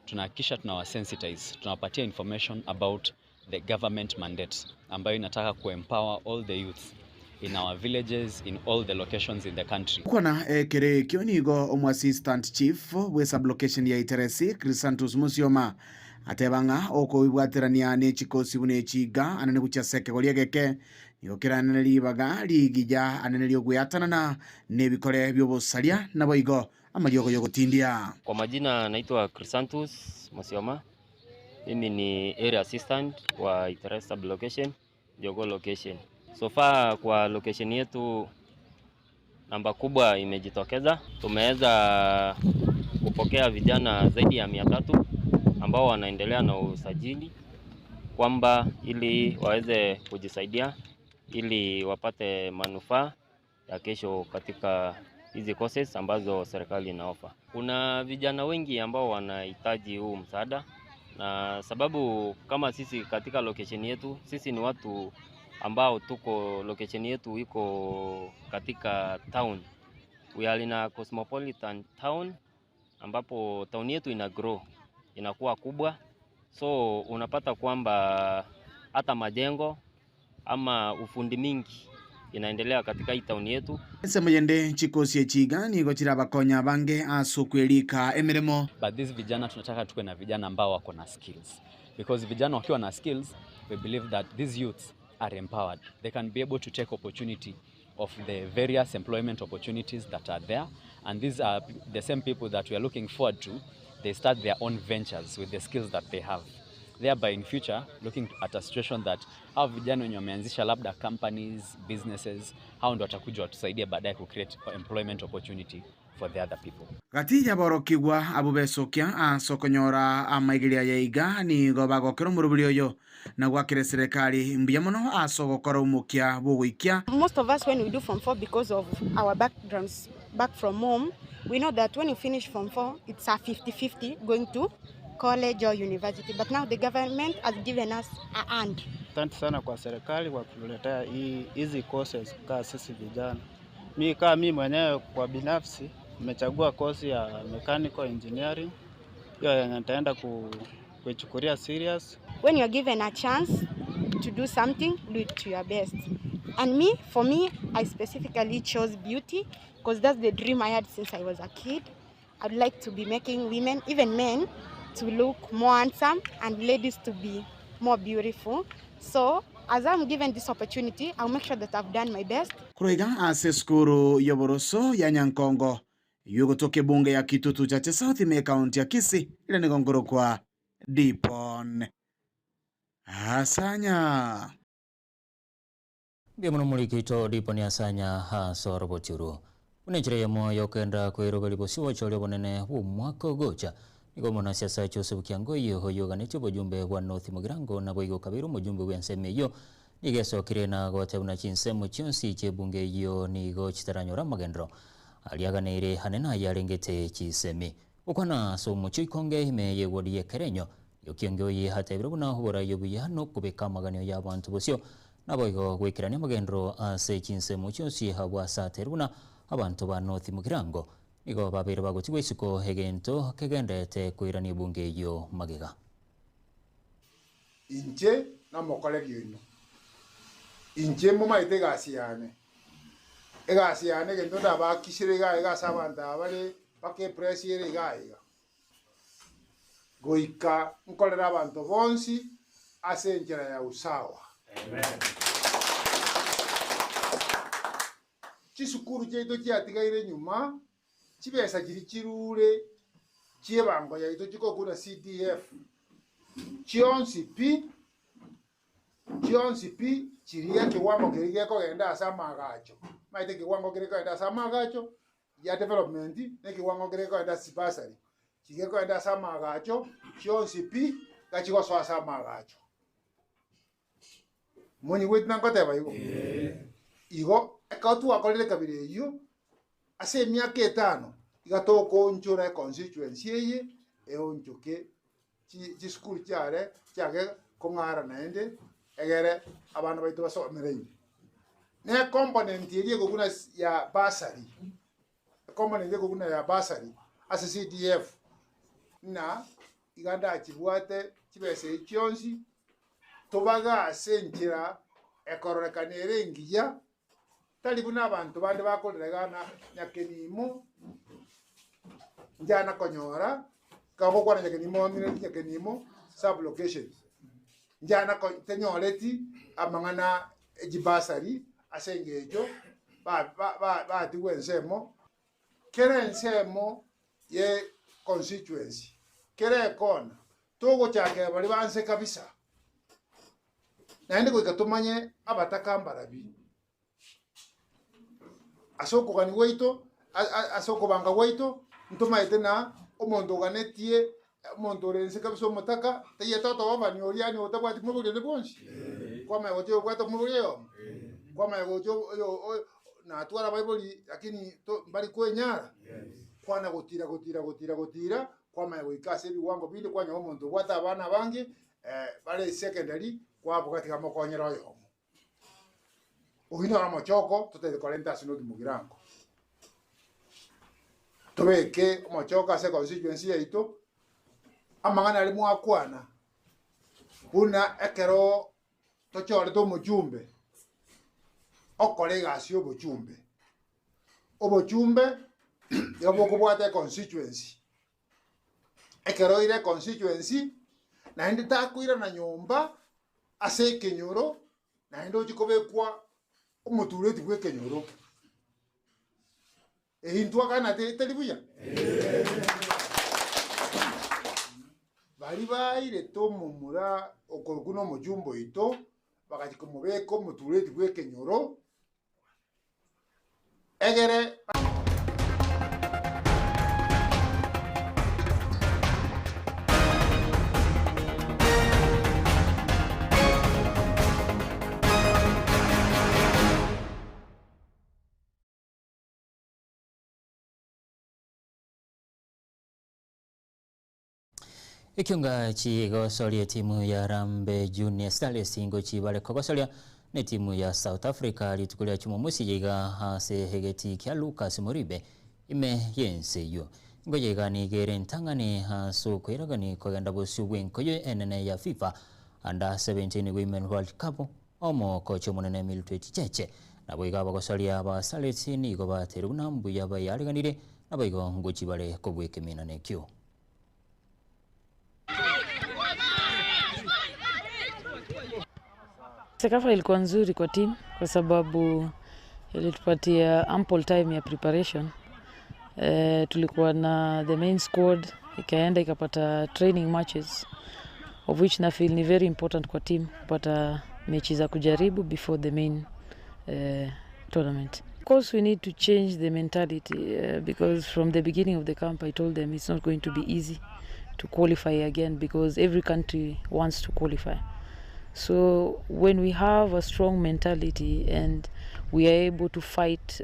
Tunahakikisha tunawasensitize, tunawapatia information about the government mandate ambayo inataka kuempower all the youths in our villages in all the locations in the country. Kwana ekero ekio nigo omoassistant chief bwe sublocation ya Iteresi Chrysantus Musioma ateba ng'a okoibwaterania ne chikosi buna echi iga anene gochia ase ekegori egeke nigo keranene ribaga rigiya anene ri'ogweatanana nebikore bi'obosaria naboigo amariogo y'ogotindia. Kwa majina naitwa Chrysantus Musioma. Mimi ni area assistant wa Iteresa sub location, Jogoo location. So far kwa location yetu namba kubwa imejitokeza. Tumeweza kupokea vijana zaidi ya 300 ambao wanaendelea na usajili kwamba ili waweze kujisaidia ili wapate manufaa ya kesho katika hizi courses ambazo serikali inaofa. Kuna vijana wengi ambao wanahitaji huu msaada, na sababu kama sisi katika location yetu, sisi ni watu ambao tuko location yetu iko katika town. We are in a cosmopolitan town ambapo town yetu ina grow, inakuwa kubwa, so unapata kwamba hata majengo ama ufundi mingi inaendelea katika hii town yetu. Ensemo yende chikosi echiga nigo chirabakonya abange ase okwerika emeremo. But these vijana tunataka tuwe na vijana ambao wako na skills because vijana wakiwa na skills we believe that these youths are empowered. They can be able to take opportunity of the various employment opportunities that are there and these are the same people that we are looking forward to. They start their own ventures with the skills that they have, thereby in future looking at a situation that hao vijana wenye wameanzisha labda companies, businesses, hao ndo watakuja watusaidie baadaye ku create employment opportunity for the other people. Gati yaborokigwa abo besokia ase okonyora amaigeria ya iga nigo bagokera omorobori oyo na gwakera serikali mbuya mono ase ogokora omokia bogoikia. Most of us when we do Form 4 because of our backgrounds back from home, we know that when you finish Form 4, it's a 50-50 going to college or university. But now the government has given us a hand. Asante sana kwa serikali kwa kutuletea hizi courses kaa sisi vijana. Mi kaa mi mwenyewe kwa binafsi nimechagua kozi ya mechanical engineering, hiyo yenye nitaenda kuichukulia serious. When you are given a chance to do something, do it to your best. And me, for me, I specifically chose beauty because that's the dream I had since I was a kid. I'd like to be making women, even men, to look more handsome and ladies to be more beautiful. So as I'm given this opportunity, I'll make sure that I've done my best. Kuroiga ase esukuru yoboroso ya Nyankongo yugotoka ebunge ya Kitutu Chache South ime ekaunti ya Kisii ere nigo nkorokwa Dipon Asanya. Mbuya mono morikito Dipon Asanya ase oroboti oro. Buna enchera eyemo yokenda koiroberi bosio obochori obonene bwa omwaka ogocha nigo omonasiasa Joseph Kiangoi oyoganetie obojumbe bwa North Mugirango nabo igo kabeire omojumbe bwa ensemo eyio nigo esokire na goteba buna chinsemo chionsi chia ebunge eyio nigo chitaranyora amagendero ariaganeire anene aye arengete chisemi. Gokwana ase omochie oikonge ime ya eward ya Ekerenyo nigo Kiangoi atebire buna oborai obuya na okobeka amaganio ya abanto bosio nabo igo goikerania amagendero ase chinsemo chionsi abwo ase atere buna abanto ba North Mugirango nigo babeire bagotigwa isiko egento kegenderete koirania ebunge eyio magega. Inche nomokoreri oino, inche momaete egasi yane. Egasi yane egento ndabakisire iga iga ase abanto aba bare mpaka epress ere iga iga. Goika nkorere abanto bonsi ase enchera ya usawa. Chisukuru chiaito chiatigaire nyuma, chibesa chiria chirure chi'ebango yaito chikokuna CDF, chionsi pi, chionsi pi chiria ekewango keria gekogenda ase amaagacho. Omanyete ekewango keria gekogenda ase amaagacho ya development, na ekewango keria gekogenda ase chibursary, chiria gekogenda ase amaagacho chionsi pi, gachigosoa ase amaagacho. Monyigweti nangoteba igo? Igo, ekero twakorire ekabira eyio, ase emiaka etano, iga tokoonchora econstituency eye, eonchoke chisukuru chiare chiage kong'ara naende, egere abana baito basomere ime. Na ecomponent eria ekoguna ya bursary, ecomponent ekoguna ya bursary ase CDF, ng'a iga ndachibwate chibesa echi chionsi, tobage ase enchera ekororekana ere engiya, tari buna abanto bande bakorera iga na nyakenimo, njana konyora, ekero ngokwana nyakenimo ng'ina nyakenimo sub-location, njana ko tenyoreti amang'ana echibasari ase eng'encho ba- ba- ba- batigwa ensemo, kera ensemo ye constituency, kera ekona, togochakera baria banse kabisa. Naende goika tomanye abataka mbarabi. Ase okogania gwaito, ase okobanga gwaito, ntomaete na omonto oganetie, omonto ore inse kabisa omotaka, taiyo totoba obani oria yaani otabwati mobori onde bwonsi. Kwamanya gocha oyobwate omobori oyomo, kwamanya gocha oyo oyo natware abaibori lakini to mbari kwenyara, kwana gotira gotira gotira gotira, kwamanya goika ase ebiwango binde kwanyora omonto obwate abana abange, bare secondary, kwaboka tiga mokonyere oyomo. Oyio noro omochoko totaete korenta ase North Mugirango. Tobeke omochoko ase econstituency yaito, amang'ana aria mwakwana, buna ekero tochorete omochumbe, okore egasi ya obochumbe. Obochumbe nigo bokobwata econstituency, ekero oire econstituency, naende takoirana nyomba ase ekenyoro, naende ochie kobekwa omotureti bwa ekenyoro. Eyio ntwakana teri buya? Baria bairete omomura okorokwa nomochumba oito, bagachia komobeka omotureti bwa ekenyoro, egere. Ekionga chigosoria etimu ya Harambee Junior Starlets ngochi bare kogosoria netimu ya South Africa rituko ria Jumamosi iga ase egetii kia Lucas Moribe ime yense eyio. Ngocha iga nigo ere entang'ani ase okoiragani kogenda bosio bw'enkoyo enene ya FIFA Under 17 Women World Cup Omokochi omonene Mildred Cheche naboigo abagosoria ba Starlets nigo bateire buna mbuya bayareganire naboigo ngochi bare kobua ekeminana ekio. Cecafa ilikuwa nzuri kwa team kwa sababu ilitupatia ample time ya preparation. Eh, tulikuwa na the main squad ikaenda ikapata training matches of which na feel ni very important kwa team kupata mechi za kujaribu before the main eh, tournament. Of course we need to change the mentality because from the beginning of the camp I told them it's not going to be easy to qualify again because every country wants to qualify. So when we have a strong mentality and we are able to fight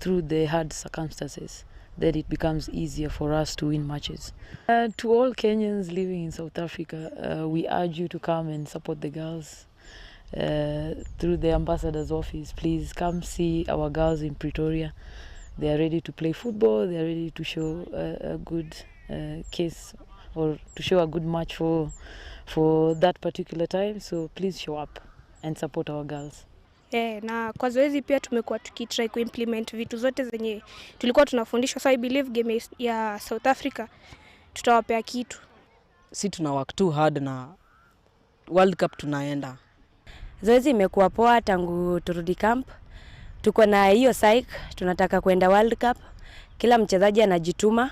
through the hard circumstances, then it becomes easier for us to win matches. To all Kenyans living in South Africa, we urge you to come and support the girls through the ambassador's office. Please come see our girls in Pretoria. They are ready to play football, they are ready to show a, a good case or to show a good match for, for that particular time. So please show up and support our girls. Eh, na kwa zoezi pia tumekuwa tukitry kuimplement vitu zote zenye tulikuwa tunafundishwa, so I believe game ya South Africa tutawapea kitu. Si tuna work too hard na World Cup tunaenda. Zoezi imekuwa poa tangu turudi camp. Tuko na hiyo psych, tunataka kwenda World Cup. Kila mchezaji anajituma.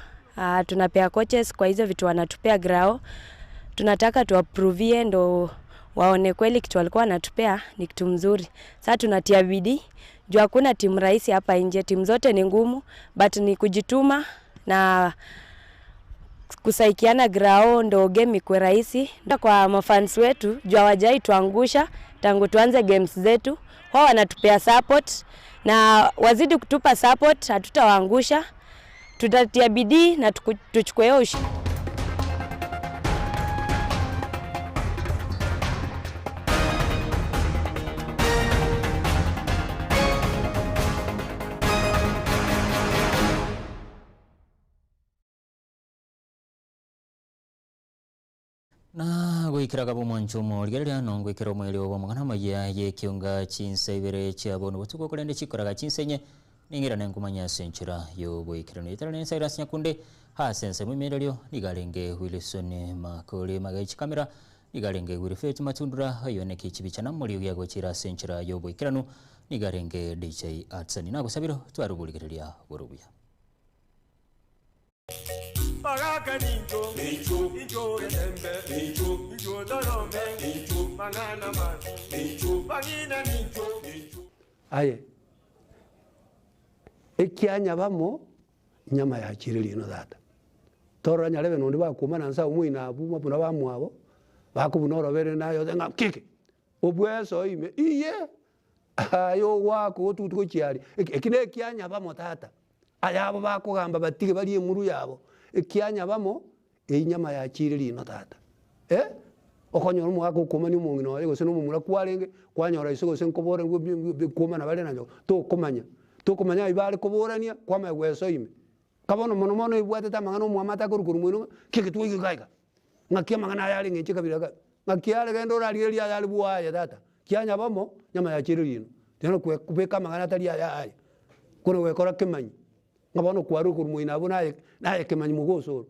Tunapea coaches kwa hizo vitu wanatupea grao. Tunataka tuaprovie ndo waone kweli kitu walikuwa wanatupea ni kitu mzuri. Sasa tunatia bidii juu hakuna timu rahisi hapa nje, timu zote ni ngumu, but ni kujituma na kusaikiana grao ndo game ikuwe rahisi. Kwa mafans wetu juu hawajai tuangusha tangu tuanze games zetu, wao wanatupea support na wazidi kutupa support, hatutawaangusha. Tutatia bidii na tuchukue hiyo ushindi. Na goikera kabe omwancho omorigereria nongoikera omoerio bw'amang'ana amaya y'ekionga chinsa ibere chia bono botuko korende chikoraga chinsa inye ning'irane nkomanya ase enchera y'oboikeranu. Etara ne Cyrus Nyakunde ase ensemo emererio nigo arenge Wilson Makori magega chikamera nigo arenge Wilfred Matundura oyio neke chibicha na morio giagochira ase enchera y'oboikeranu nigo arenge DJ Hudson. Nagosabire tware oborigereria bore obuya. Baraka nincho, nincho, nincho getembe, nincho, nincho dorome, nincho, manana man, nincho, bagina nincho, nincho. Aye, ekianyabamo nyama yachire rino tata. Torora nyarebe nonde bakwomana nse abwo moino abwo buna bamwabo, bakobuna orobere naye ote ng'a kiki, obwesoe ime iye, aye ogwaka ogotugutu gochia aria, eki eki na ekianyabamo tata. Aya abo bakogamba batige barie emuru yabo, ekianyabamo, enyama yachire rino tata eh, okonyora omogaka okomania omong'ina oye gose na omomura kwarenge, kwanyora ise gose nkobora kwomana bare na nyoko, tokomanya, tokomanya aywo bare koborania, kwamanya gwesoa ime. Nka bono mono mono ebwatete amang'ana omwamate akorwa korwa moino ng'a ki eke twaigwa iga iga, ng'aki amang'ana aya arenge inche kabira iga, ng'aki are genda orarigereria aya are bwoye tata, kianyabamo, nyama yachire rino, bono kwe kobeka amang'ana atari aya aya, kona gwekora kemanyi, ng'a bono kwarure korwa moino abwo naye naye kemanyi mogosoro.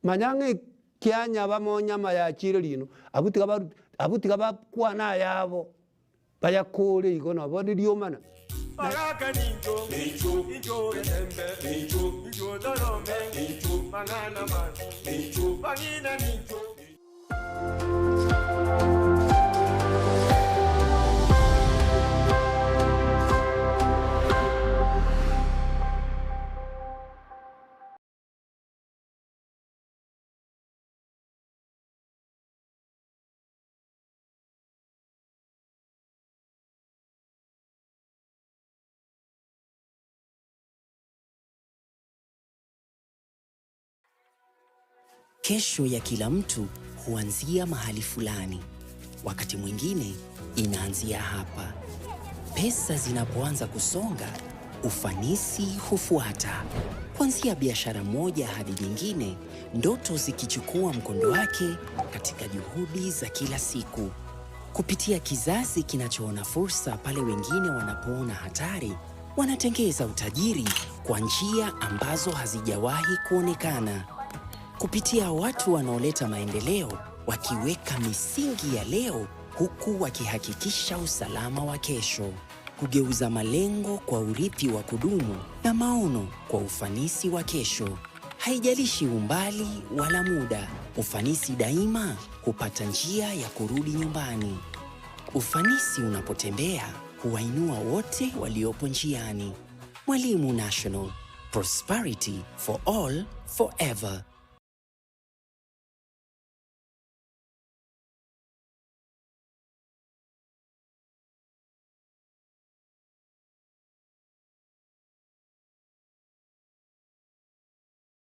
Manya ng'a ekianyabamo nyama yachire rino, abwo tiga baru abwo tiga bakwane ayabo, bayakore igo nabo ririomana. Baraka nincho, nincho, nincho getembe, nincho, nincho dorome, nincho, manana man, nincho, bagina nincho. Kesho ya kila mtu huanzia mahali fulani. Wakati mwingine inaanzia hapa. Pesa zinapoanza kusonga, ufanisi hufuata. Kuanzia biashara moja hadi nyingine, ndoto zikichukua mkondo wake katika juhudi za kila siku. Kupitia kizazi kinachoona fursa pale wengine wanapoona hatari, wanatengeza utajiri kwa njia ambazo hazijawahi kuonekana. Kupitia watu wanaoleta maendeleo, wakiweka misingi ya leo huku wakihakikisha usalama wa kesho. Kugeuza malengo kwa urithi wa kudumu na maono kwa ufanisi wa kesho. Haijalishi umbali wala muda, ufanisi daima hupata njia ya kurudi nyumbani. Ufanisi unapotembea huwainua wote waliopo njiani. Mwalimu National, prosperity for all forever.